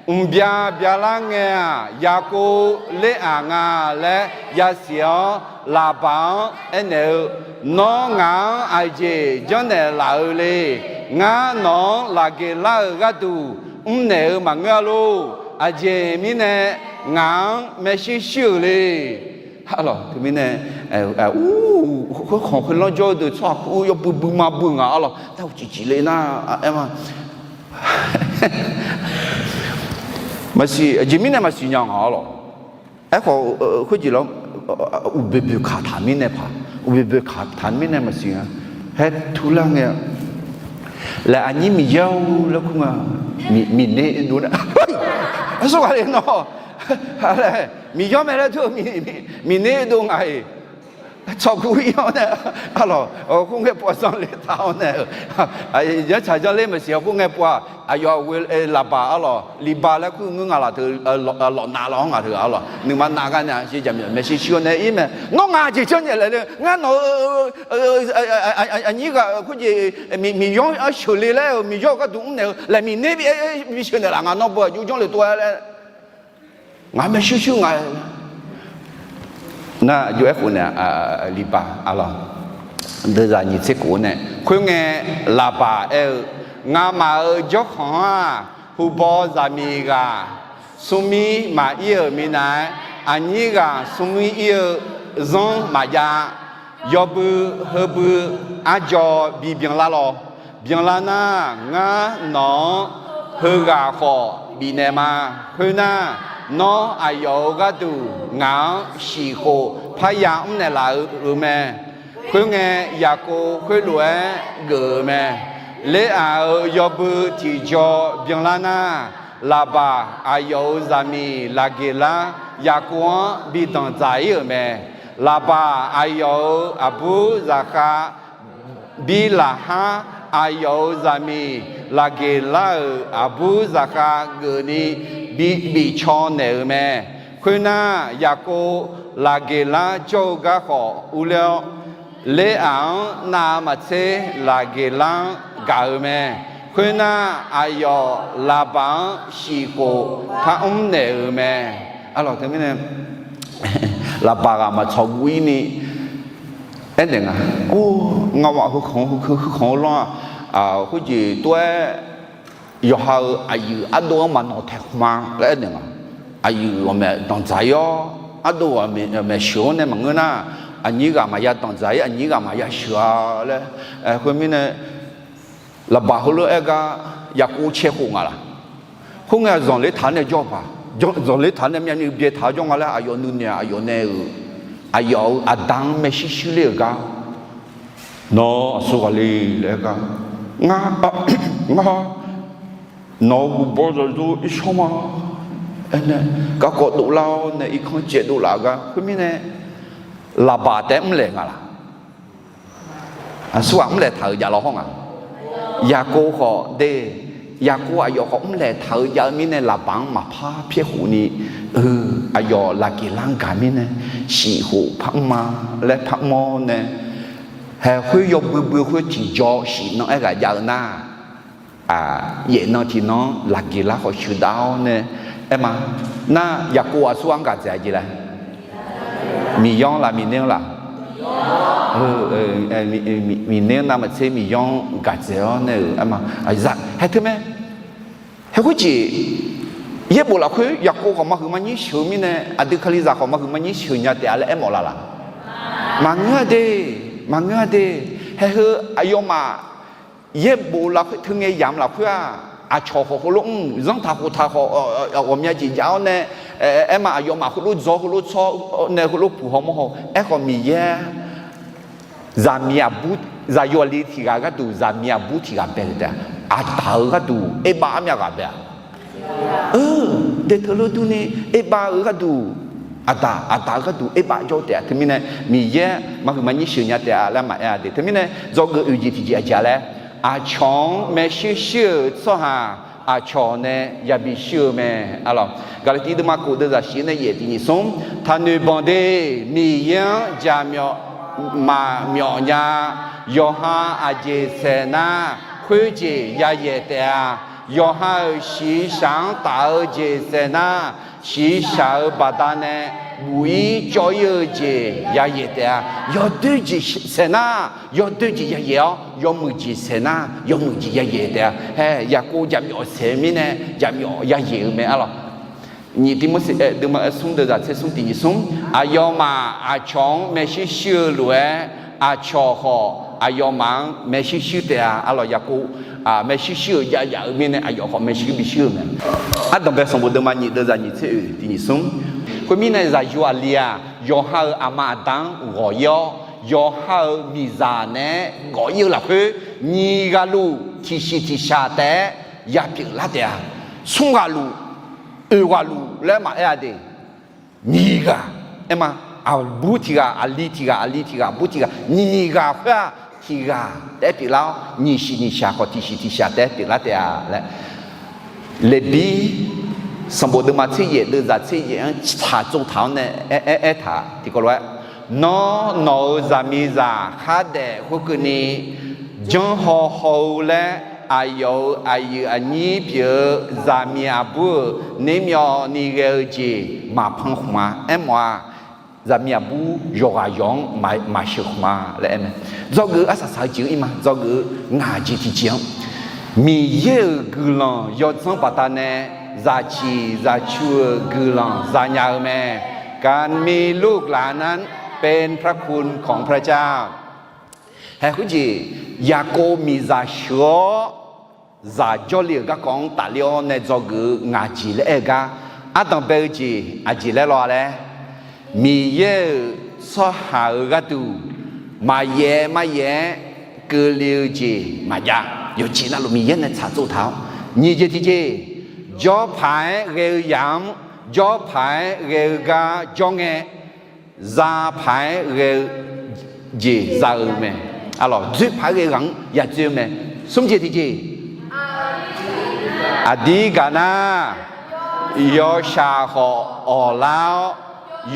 Mqbya byalar ngae-aq, Yaqkov Ler-aq nga laer yasiq-awr, Laqbaq-anr aernaeq-eu, Nawr ngaq-anr aqjeq janrnaeq laf-eu le. Ngar nawq-anr lafgeq lar-euq gharduq mrnaeq-eu maqngeur-a lor. Aqjeq mirnae ngaq-anr maershuir shuir-euq le. Arlawq, teumirnae, khoerkhanq khoerlanr jawr-eu deuq tsawrhaq kur yawbui bui ma bui ngaq arlawq. Nar uqcif cif le nar, aer ma. Maqsiq, aqjeq mirnae maqsiq nya ngaq arlawq. Aerkhawf, khoerjeq lawr, uqboeq boeq kaq taq mirnae paq, uqboeq boeq kaq taq mirnae maqsiq nga. Haer turlar ngae, laer aqnyir Miqyaer-or laer kur nga, Miqner dov nar, aqsur ghaq le nawr, Miqyaer mae laer dur-eu Miqner dov ngaq-iq, tsawq kur-ir-awr nae, arlawq, khoerngae pov-a zanr le taq-awr nae, yanrtsaq zanr ler maqsiq-a khoerngae pov-aq, aqyawf ghoe Laqbaq arlawq, Liqbaq laer kur ngeur ngaq laf teu, lawf nav lawq-anr ngaq teu arlawq, nuima nav gar nae maershuir shuir-awr nae ir mae, nawr ngaq jeq janrnaeq laf le, ngar nawq-eu aqnyir ghaq khoerjeq, Miqyaer-anr sheuqle laer-eu Miqyaer-euq gharduq mrnaeq-eu laeq Miqner bi sheuqnaeq laf nga, nawr beu aqjox janr le tov-aer laer. Ngaq maershuir shuir nga. Nar aqjox aerkhof nae, Liqbaq arlawq, deuzaq nyiq tser kof-awr nae, khoerngae Laqbaq aer-eu, Ngamaf-euq jawrkhanq-anr-aq, huqbaw zaqmiq ghaq smrmir maqir-euq minav-aer, aqnyir ghaq smrmir ir-eu zanr maqjav. Yawbui heubui arjawv bibyan lar lawq. Byanlar nar, ngar nawq-anr heughaq khawf bifnaeq ma. Khoernar, nawr aqyawf-euq gharduq ngaq-anr shif khof parya mrnaeq laf-eu mae. Khoerngae, Yaqkov khoerlof-aer geuf-euq mae. Ler-aq-euq yawbui tiqjaw byanlar nar, Laqbaq aqyawf-euq zaqmiq Laqgeqlar Yaqkov-anr bi danqdzaq-ir-euq mae. Laqbaq aqyawf-euq aqbur zaqkhav Birlaqhar aqyawf-euq zaqmiq Laqgeqlar-euq aqbur zaqkhav geufni bi bifcaw naeq-euq mae. Khoernar, Yaqkov Laqgeqlar jawr-eu gar khawf urler-awr, Ler-aq-anr navmaqtser Laqgeqlar-anr gaq-eu mae. Khoernar, aqyawf Laqbaq-anr shif khof parmr naeq-euq mae. Arlawq teumirnae, Laqbaq ghaq maqtsawq guv-ir ni aernaeq nga. Or, ngawaq heu khanq-eu lawr-aq, khoerjeq tov-aer yawqha-euq aqyuif ardov-anr maqnawq taeq khmq-a laer aernaeq nga. Aqyuif ghawqmaeq danqdzaq-ir-awr, ardov ghawqmaeq sheuq-awr nae maqngeur nar, aqnyir ghaq maqya danqdzaq-ir, aqnyir ghaq maqya sheuq-a laer. Khoermirnae, Laqbaq heulof-aer gar Yaqkov cae khof nga laq. Khoerngae, zanqler taq-anr nae jawr paq, zanqler taq-anr nae myavnuiv byae taq-awr jawr nga laer aqyawf nuinoeq-aq, aqyawf nae-euq aqyawf-euq aqda-anr maershuir shuir ler-euq gar, Nawr aqsur ghaq le laer aer gar, Ngar, ngar nawq-euq guqbawr zaqzor irshawr ma. Aernae, garkawv dovlar-awr nae irkanr caev dovlaf-eu gar. Khoermirnae, Laqbaq taef-aer mrlaeq nga laq. Aqsurghaq mrlaeq taq-euq jav lawr hawr nga. Yaqkov khawf de, Yaqkov aqyawf khawf mrlaeq taq-eu jav-eu mirnae, Laqbaq-anr maqpar pyaer khof ni, aqyawf Laqgeqlar-anr gaq mirnae, shif khof parmr ma laer parmr-awr nae, haeq khoer yawbui bui khoer tiqjaw shif nan aer ghaq jav-eu nar, yaef nan tiqnan-anr Laqgeqlar khawf sheuqdav-awr nae aer ma. Nar, Yaqkov aqsur-anr gaq dzaeq-a jeq laer, Miqyaer-anr laf, Miqner-anr laf? Miqner-anr navmaqtser Miqyaer-anr gaq dzaeq-awr nae-euq aer ma. Haeq teu mae. Haeq khoerjeq, yaerbof lafkhoer Yaqkov khawf maqhuiq maqnyir sheuq-eu mirnae, aqdui Kalizaq khawf maqhuiq maqnyir sheuq nya taef-a laer aermawf laf laq? Maqngeur-a de, maqngeur-a de. Haeq heu aqyawfmaf yaerbof lafkhoer teungae yamq lafkhoer-aq, aqcawq khawf heulof mr, zanrtaq khoftaq khawf, ghawqmya jeq jav-awr nae, aer ma, aqyawfmaf heulof dzawr heulof tsawr nae heulof puq haw mawr haw. Aerkhawf Miqyaer zaqmiq aqbur, zaqyo aqli tiq ghaq gharduq zaqmiq aqbur tiq ghaq bae-euq taef-a. Aqdaq-eu gharduq Erbav armyav ghaq bae-a. Daeteu lor durni, Erbav-eu gharduq, aqdaq, aqdaq-eu gharduq Erbav jawr taef-a. Teumirnae Miqyaer maqhuiq maqnyir sheuq nya taef-a laer maqaer-a de. Teumirnae dzawgeuf oeq jeq tiqjeq aqjeq-a laer, aqcawq-anr maershuir shuir-euq tsawrhaq aqcawq nae yabi shuir-eu mae. Arlawq, Gaqlaqtiv deuvma kof deuvzaq shif nae yaef tiq nyiq smr, taqnoeq banq de. Miqyaer-anr jaqmyawf maqmyawf nya. Yawqha aqjeq saeq nar, khoerjeq yayaeq taef-a. Yawqha-euq shiqshaq-anr taf-eu jeq saeq nar, shiqshaq-euq baqdanae buq-ir cawv-ir-eu jeq yayaeq taef-a. Yawdoer jeq saeq nar, yawdoer jeq yayaeq-awr, yawmuiq jeq saeq nar, yawmuiq jeq yayaeq taef-a. Hae, Yaqkov jaqmyawf saeq-eu mirnae, jaqmyawf yayaeq-eu mae. Arlawq, nyiq Tiqmorseq deuvma smr deuvzaq tser smr tiq nyiq smr, aqyawfmaf aqcawq-anr maershuir shuir-eu lof-aer, aqcawq khawf aqyawfmaf-anr maershuir shuir taef-a. Arlawq, Yaqkov maershuir shuir-eu jav yaf-eu mirnae, aqyawf khawf maershuir bi shuir-eu mae. Ardanqbae sanqbof deuvma nyiq deuvzaq nyiq tser oeq tiq nyiq smr, khoermirnae zaqyo aqli-aq, yawqha-euq aqma aqda-anr ghawq-ir-awr, yawqha-euq miqzaq naeq-aer gawq-ir-eu lafkhoer, nyiq ghaq luf tiqsiq tiqshaq taef-aer yapyeuf lar taef-a. Smr ghaq luf, oeq ghaq luf laer maqaer-a de. Nyiq ghaq aer ma. Aqbur tiq ghaq, aqli tiq ghaq, aqli tiq ghaq, aqbur tiq ghaq, nyiq ghaq khoer-aq, tiq ghaq taef-aer pyeuflar-awr, nyiq siq nyiq shaq khawf tiqsiq tiq shaq taef-aer pyeuflar taef-a laer, Leqbir sanqbof deuvma tser yaef deuvzaq tser yaef-anr tsaq tsov taq-awr nae aer, aer, aertaq tiqkawv lof-aer, Nawr, nawq-euq zaqmiqzaq khardaef khoerkeuvni, janrhaw haw-eu laer aqyawf-euq aqyuif aqnyir pyeuf-eu zaqmiq aqbur-euq nermyawvni ghae-eu jeq maqpan khmq-a. Aermawf-aq, zaqmiq aqbur yawqghaq yawq-anr maqsheuq khmq-a laer aer mae. Dzawgeuf-eu arsaq saq-eu jeq-anr ir ma. Dzawgeuf-eu ngaq jeq tiqjeq-anr, Miqyaer-euq guiqlanq yawdzanr baqdanae zaqciq zaqcu-euq guiqlanq zanya-eu mae. การมีลูกหลานนั้น เป็นพระคุณของพระเจ้า Hae khoerjeq, Yaqkov miqzaq sheuq-awr zaq jawrle-euq garkawv-anr tafler-awr nae dzawgeuf-eu ngaq jeq laer aer-eu gar, ardanq bae-eu jeq aqjeq laer law-a laer, Miqyaer-euq tsawrhaq-euq gharduq maqyaef maryaef-aer keuvle-eu jeq maqjav. Yawqjeq navluf Miqyaer nae tsaqtsov taq-awr, nyiq jeq tiqjeq, jawr paq-aer ghae-eu yamq-anr jawr paq-aer ghae-eu gar jawr ngae, za paq-aer ghae-eu jeq za-eu mae. Arlawq, dzoer paq-aer ghae-eu ghaq-anr ya dzoer-eu mae. Smr jeq tiqjeq, aqdir gaq nar, yawshaq khawf awqlar-awr,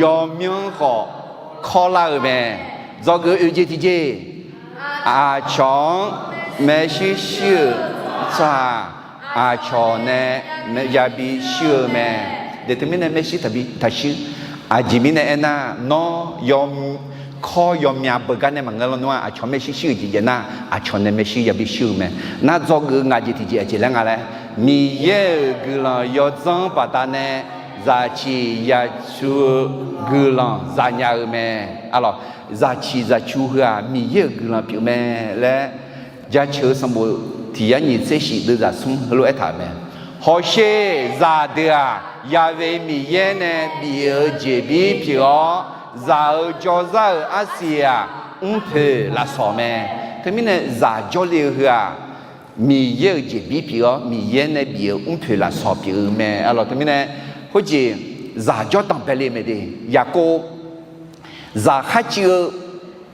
yawmyanr khawf kawrlar-eu mae. Dzawgeuf oeq jeq tiqjeq, aqcawq-anr maershuir shuir-euq tsawrhaq aqcawq nae yabi shuir-eu mae. Deq teumirnae maershuir taqbi taqshuir. Aqjeq mirnae aernar, nawr yaw kawr yawmyav beugar nae maqngeur lawnmr-aq, aqcawq maershuir shuir-euq jeq jav nar, aqcawq nae maershuir yabi shuir-eu mae. Nar dzawgeuf-eu ngaq jeq tiqjeq aqjeq laer nga laer, Miqyaer-euq guiqlanq yawdzanr baqdanae zaqciq zaqcu-eu guiqlanq zanya-eu mae. Arlawq, zaqciq zaqcu heu-aq Miqyaer-euq guiqlanq pyeuf mae laer Jaceuq-eu sanqbof tiq yar nyiq tser shif deuvzaq smr heulof-aer taq-euq mae. Hawsher zaqdeuq-aq, Yaqve Miqyaer nae bif-eu jeqbir pyeuf-awr, zaq-eu jawrzar-euq arsiq-aq, mrpoeq lafsawq mae. Teumirnae zaq jawrle-eu heu-aq, Miqyaer-euq jeqbir pyeuf-awr, Miqyaer nae bif-eu mrpoeq lafsawq pyeuf-eu mae. Arlawq teumirnae, khoerjeq zaq jawrdanq bae le mae de. Yaqkov zaq kharcuiv-eu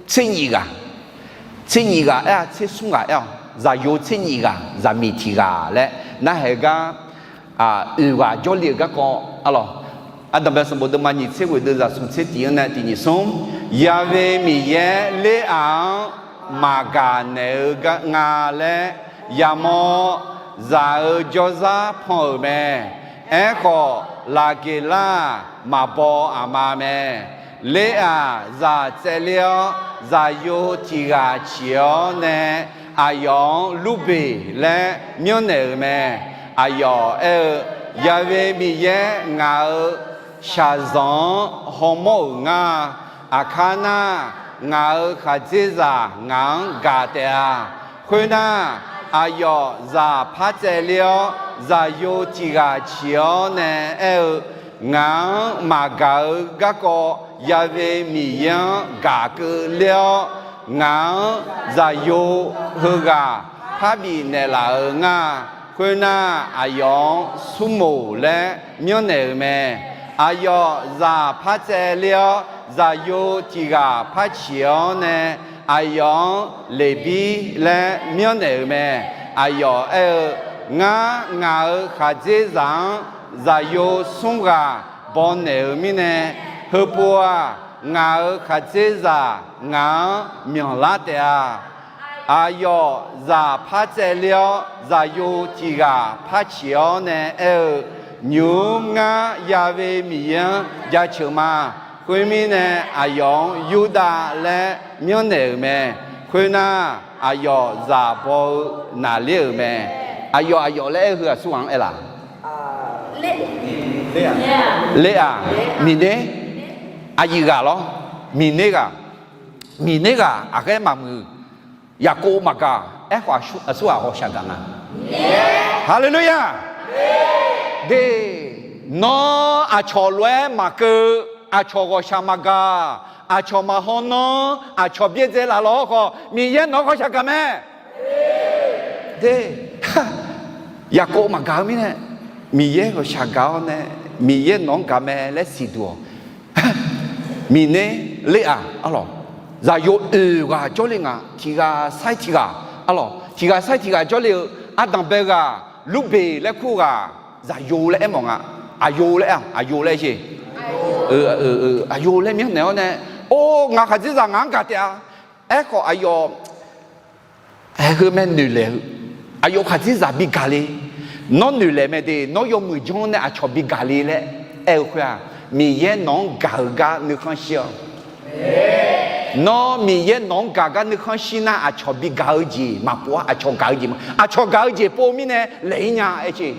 tser nyiq ghaq, tser nyiq ghaq aer-a, tser smr ghaq aer-awq. Zaqyo tser nyiq ghaq, zaqmiq tiq ghaq laer narhaq-eu gar, oeq ghaq jawrle-euq garkawv arlawq. Ardanqbae sanqbof deuvma nyiq tser ghoeq deuvzaq smq tser tiq-anr nae tiq nyiq smr, Yaqve Miqyaer Leraq-anr maqgaq naeq-eu nga laer yamawr, zaq-eu jawrzar pan-euq mae. Aerkhawf, Laqgeqlar-aq, maqbaw aqma mae. Leraq zaq tsaevler-awr, zaqyo tiq ghaq ciq-awr nae aqyawf-anr Lurbeq laer myanrnaeq-euq mae. Aqyawf aer-eu, Yaqve Miqyaer ngaq-euq shaqzanq-anr hawmawr-euq nga. Aqkar nar, ngaq-euq khaqdzerzaq ngaq-anr gaq taef-a. Khoernar, aqyawf zaq par tsaevler-awr, zaqyo tiq ghaq ciq-awr nae aer-eu, Ngaq-anr maqgaq-eu garkawv Yaqve Miqyaer-anr gaq keuvler-awr, ngaq-anr zaqyo heughaq parbif naeqlaf-euq nga. Khoernar, aqyawf-anr Smrmoq laer myanrnaeq-euq mae. Aqyawf zaq par tsaevler-awr, zaqyo tiq ghaq par ciq-awr nae aqyawf-anr Leqbir laer myanrnaeq-euq mae. Aqyawf aer-eu, Ngar, ngaq-euq khaqdzerzaq-anr zaqyo smr ghaq bawnaeq-euq mirnae, heupov-aq, ngaq-euq khaqdzerzaq ngaq-anr myanqlar taef-a. Aqyawf zaq par tsaevler-awr, zaqyo tiq ghaq par ciq-awr nae aer-eu, Nymq-mr ngar Yaqve Miqyaer-anr jaceuq ma. Khoermirnae, aqyawf-anr Yurdav laer myanrnaeq-euq mae. Khoernar, aqyawf zaq baw-eu naqler-euq mae. Aqyawf, aqyawf laer aer-eu heu aqsur ghaq-anr aer laf? Ler-aq, Miqner, aqyuif ghaq lawr, Miqner ghaq, Miqner ghaq aqghaer maqmuiq, Yaqkov maqgaq, aerkhawf aqsur ghaq ghawqshaq gaq nga. Haleluya! De, nawr aqcawq lof-aer maqkeuv, aqcawq ghawqshaq maqgaq, aqcawq maqhaw nanr, aqcawq byaerdzae laf lawq-awr khawf, Miqyaer nawq-anr ghawqshaq gaq mae. De, Yaqkov maqgaq-eu mirnae, Miqyaer ghawqshaq gaq-awr nae, Miqyaer nawq-anr gaq mae laer siqduq-awq. Miqner, Ler-aq, arlawq, zaqyo oeq ghaq jawrle nga. Tiq ghaq sair tiq ghaq, arlawq, tiq ghaq sair tiq ghaq jawrle-eu ardanq bae ghaq, Lurbeq laer kur ghaq, zaqyo laer aermawf nga. Aqyo laer aer, aqyo laer aer jeq, aqyo laer myanrnaeq-awr nae, or, ngaq khaqdzerzaq ngaq-anr gaq taef-a. Aerkhawf aqyawf, aer, heu mae noeqlaeq-eu, aqyawf khaqdzerzaq bi gaq le. Nawr noeqlaeq mae de, nawr yawmuiq janr nae aqcawq bi gaq le laer aer-eu khoer-aq, Miqyaer nawq-anr gaq-eu gar nuikhanr shir-awq. Nawr Miqyaer nawq-anr gaq gar nuikhanr shir nar, aqcawq bi gaq-eu jeq maqpov-ar. Aqcawq gaq-eu jeq ma, aqcawq gaq-eu jeq pov mirnae laeq-ir nya aer jeq.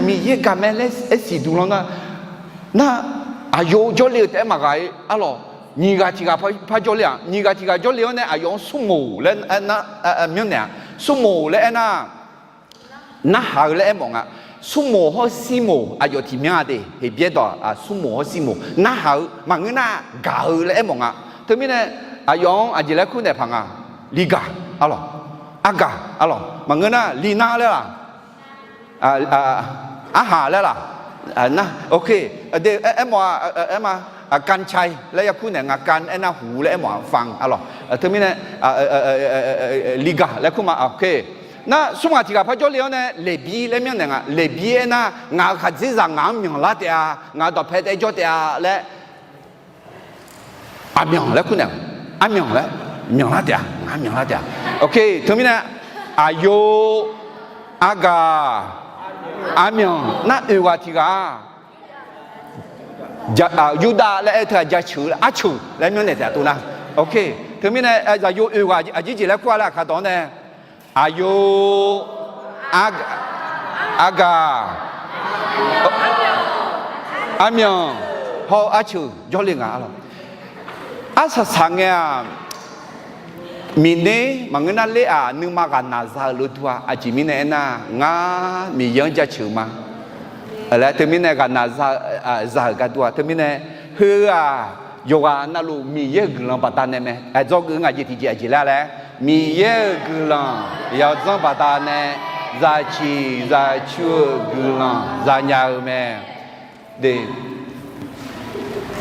Miqyaer gaq mae laer aer siqduq lan nar, nar, Aqyawf jawrle-eu taef-aer maqghaq-ir arlawq. Nyiq ghaq tiq ghaq par jawrle-aq, nyiq ghaq tiq ghaq jawrle-awr nae aqyawf-anr smrmoq laer aernar, myanrnaeq-aq, smrmoq laer aernar, narhaq-eu laer aermawf nga. Smrmoq hawr sirmoq aqyawf tiqmyan-a de. Heqbyaer dawq-aq, smrmoq hawr sirmoq narhaq-eu maqngeur nar gaq-eu laer aermawf nga. Teumirnae aqyawf-anr aqjeq laer kur naeq paq nga. Ligaq arlawq, argaq arlawq, maqngeur nar linar laer laq, arhaq laer laq, nar, ok, de, aermawf-a, aerma, กัญชัย laer yakur naeq nga, กัญ aernar huq laer aermawf-a, ฟัง arlawq. Teumirnae ligaq laer kur ma, ok. Nar smr ghaq tiq ghaq par jawrle-awr nae Leqbir laer myanrnaeq nga. Leqbir aernar ngaq-euq khaqdzerzaq ngaq-anr myanq lar taef-a, ngaq-euq dawqpae taef-aer jawr taef-a laer, aqmyanq laer kur naeq, armyanq laer myanq lar taef-a, ngaq-anr myanq lar taef-a. Ok, teumirnae aqyawf, argaq, armyanq nar oeq ghaq tiq ghaq Yurdav laer aer-eu teughaq jaceuq-eu arceuq laer myanrnaeq taef-a tov nar. Ok, teumirnae zaqyo oeq ghaq aqjeq jeq laer kur-a laer aqkar dawq-anr nae, aqyawf, argaq, armyanq hawr-eu arceuq jawrle nga arlawq. Arsaq saq ngae-aq, Miqner maqngeur nar ler-aq nuima ghaqnaq za-euq lof dur-a. Aqjeq mirnae aernar, ngar Miqyaer-anr jaceuq-eu ma laer teumirnae ghaqnaq za-euq gar dur-a. Teumirnae heu-aq yawqghaq navluf Miqyaer-euq guiqlanq baqdanae mae. Aqdzawr geuf ngaq jeq tiqjeq aqjeq laer laer, Miqyaer-euq guiqlanq yawdzanr baqdanae zaqciq zaqcur-eu guiqlanq zanya-eu mae.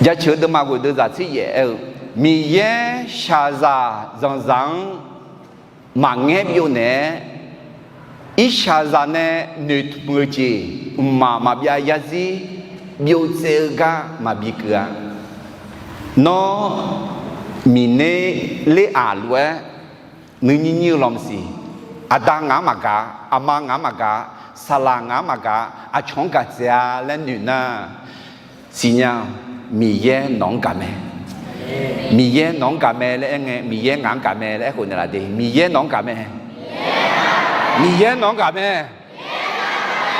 Jaceuq-eu deuvma ghoeq deuv zaq tser yaef aer-eu, Miqyaer shaqzaq zanqzaq-anr maqngaer byov naeq-aer, irshaqzaq nae noeqtmq-eu jeq mqmaq maqbyav yarzir byov tsaev-eu gar maqbi keuv-a. Nawr Miqner ler-aq lof-aer nuinyir nyir-eu lanq maqsiq. Aqda ngaq-anr maqgaq, aqma ngaq-anr maqgaq, saqlaq ngaq-anr maqgaq, aqcawq-anr gaq tsaev-a laer noeq nar, siqnya, Miqyaer nawq-anr gaq mae. Miqyaer nawq-anr gaq mae laer aer ngae, Miqyaer ngaq-anr gaq mae laer aerkhof naeqlaf de. Miqyaer nawq-anr gaq mae. Miqyaer nawq-anr gaq mae.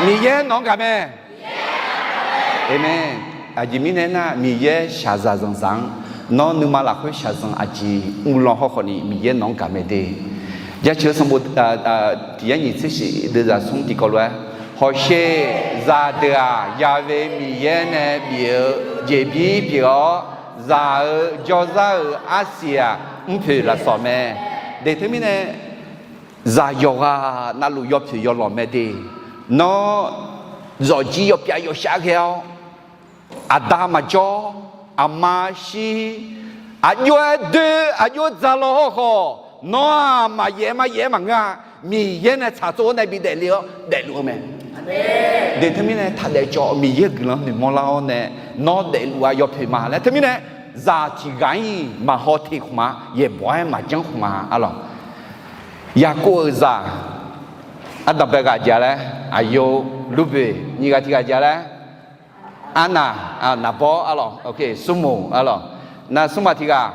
Miqyaer nawq-anr gaq mae. Aqmeq. Aqjeq mirnae aernar, Miqyaer shaqzaq zanqzaq-anr nawr nuima lafkhoer shaqzanq aqjeq uvlanr hawkhawf ni Miqyaer nawq-anr gaq mae de. Jaceuq-eu sanqbof tiq yar nyiq tser shif deuv zaq smr tiqkawv lof-aer, hawsher zaqdeuq-aq, Yaqve Miqyaer nae bif-eu jeqbir pyeuf-awr, zaq-euq jawrzar-euq arsiq-aq, mrpoeq lafsawq mae. De teumirnae, zaq yawqghaq navluf yawpoeq yawlanq mae de. Nawr zawqjir yawpyav yawshar ghae-awr, aqda maqjawr, aqma shir, aqjox-aer doer, aqjox dzaq law hawkhawf, nawr-aq maqyaef-aer maryaef-aer maqngeur-a. Miqyaer nae tsaqtsov-awr nae bi daefle-awr daefluf-eu mae. De teumirnae taqdaef cawv Miqyaer guiqlanq noeqmawr lar-awr nae, nawr daefluf-a yawpoeq ma laer teumirnae, zaq tiq ghaq-ir maqhaw teq khmq-a, yaeqbawq-aer maqjanr khmq-a arlawq. Yaqkov-euq zaq ardanqbae ghaq ja laer, aqyawf Lurboeq, nyiq ghaq tiq ghaq ja laer, arnaq, naqbawr arlawq, smrmuq arlawq, nar smrmuq tiq ghaq,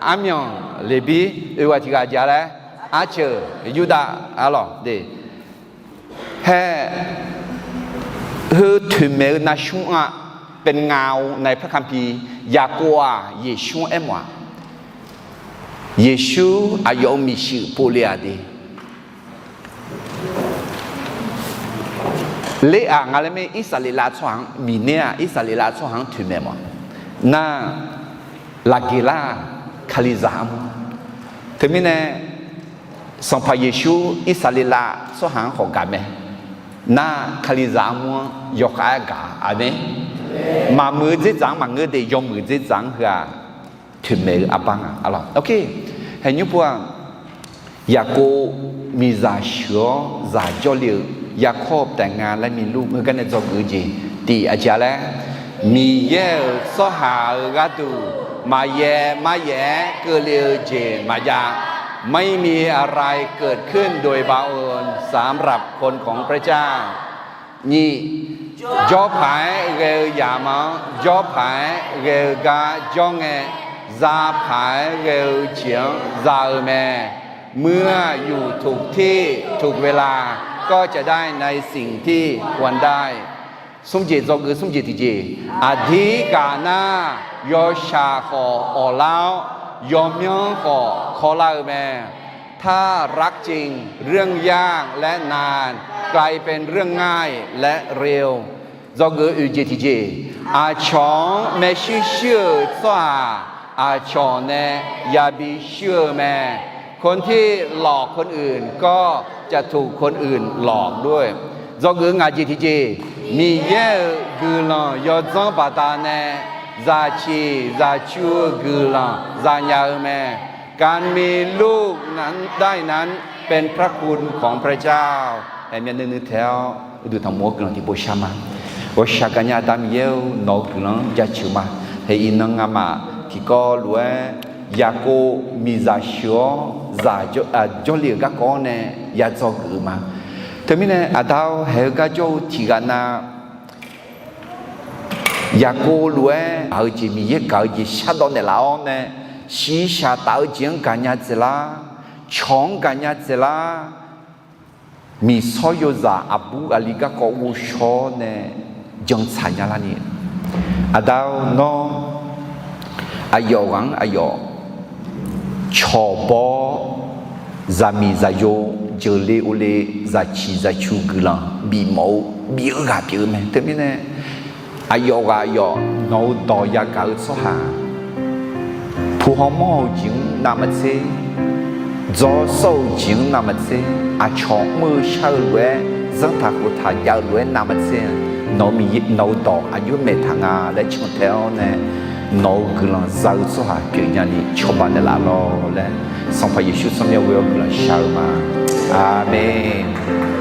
armyanq Leqbir, oeq ghaq tiq ghaq ja laer, arceuq Yurdav arlawq de. Haer, heu toeqmaeq-eu navsmr-a, เป็นเงาในพระคัมภีร์ Yaqkov-aq Yeqsur-anr aermawf-a. Yeqsur aqyawf-euq miqshuif povle-aq de. Ler-aq nga laer mae, Irsaqleqlav tsawrhaq-anr, Miqner-aq Irsaqleqlav tsawrhaq-anr toeqmaeq mawf-a. Nar, laqgeq lar-aq, Kalizaq armur. Teumirnae, Sanqpaq Yeqsur Irsaqleqlav tsawrhaq-anr khawf gaq mae. Nar, Kalizaq armur-anr yawkhav-aer gaq-a. Aqmeq. Maqmuiq-eu dzerdzaq-anr maqngeur de, yawmuiq dzerdzaq-anr heu-aq, toeqmaeq-eu arbar nga arlawq. Ok, haeqnymr pov-aq, Yaqkov miqzaq sheuq-awr zaq jawrle-eu, Yaqkov taef nga laer milur heugar nae dzawgeuf-eu jeq tiq aqjeq laer, Miqyaer-euq tsawrhaq-euq gharduq maqyaer maryaer-aer keuvle-eu jeq maqjav. ไม่มีอะไรเกิดขึ้นโดยบังเอิญสำหรับคนของพระเจ้า Nyiq, jawrpaq-aer ghae-eu yamq-anr jawrpaq-aer ghae-eu gar jawr ngae, zapaq-aer ghae-eu jeq-anr za-eu mae. เมื่ออยู่ถูกที่ถูกเวลา ก็จะได้ในสิ่งที่ควรได้ Smr jeq, dzawgeuf smr jeq tiqjeq. Aqdir gaq nar, yawshaq khawf awqlar-awr, yawmyanr khawf kawrlar-eu mae. ถ้ารักจริง เรื่องยากและนาน กลายเป็นเรื่องง่ายและเร็ว Dzawgeuf oeq jeq tiqjeq. Aqcawq-anr maershuir shuir-euq tsawrhaq, aqcawq nae yabi shuir-eu mae. คนที่หลอกคนอื่น ก็จะถูกคนอื่นหลอกด้วย Dzawgeuf ngaq jeq tiqjeq. Miqyaer-euq guiqlanq yawdzanr baqdanae, zaqciq zaqcu-eu guiqlanq zanya-eu mae. การมีลูกนั้นได้นั้นเป็นพระคุณของพระเจ้า Haeq myavnuiv nuiv taeq-awr uqduq tanqmur-awr guiqlanq tiqpov shar ma. Ghawqshaq gaqnya Aqda Miqyaer-or, nawq-euq guiqlanq-anr jaceuq ma. Haeq iqnan ngamaf tiqkawv lof-aer Yaqkov miqzaq sheuq-awr zaq jawrle-euq garkawv-anr nae ya dzawgeuf-eu ma. Teumirnae Aqda-or, haeq-eu gar jawr-eu tiqghaq na Yaqkov lof-aer aq-eu jeq, Miqyaer gaq-eu jeq shardawv naeqlaf-awr nae, shiqshaq taf-eu jeq-anr gaqnya dzaeqlar, cawq-anr gaqnya dzaeqlar, miqsawr yozaq aqbur aqli garkawv ghovshaw-awr nae jantsaq nya larni, Aqda-or, nawr aqyawf ghaq-anr aqyawf cawq baw-awr, zaqmiq zaqyo, jeuqle ovle, zaqciq zaqcu guiqlanq bifmawf-eu bif-eu ghaq pyeuf-eu mae. Teumirnae aqyawf ghaq aqyawf nawq-euq dawq yagaq-eu tsawrhaq, puq hawmawr-eu jeq-anr navmaqtser, dzaw sawr-eu jeq-anr navmaqtser, aqcawq mr-eu shar-eu lof-aer, zanrtaq khoftaq jav-eu lof-aer navmaqtser, nawq-eu dawq aqjox maeqtaq nga laer cantae-awr nae, nawq-euq guiqlanq za-eu tsawrhaq pyeufnya ni cawba naeqlaf lawr laer, Sanqpaq Yeqsur tsawrmyanr ghoe-awr guiqlanq shar-eu ma. Aqmeq.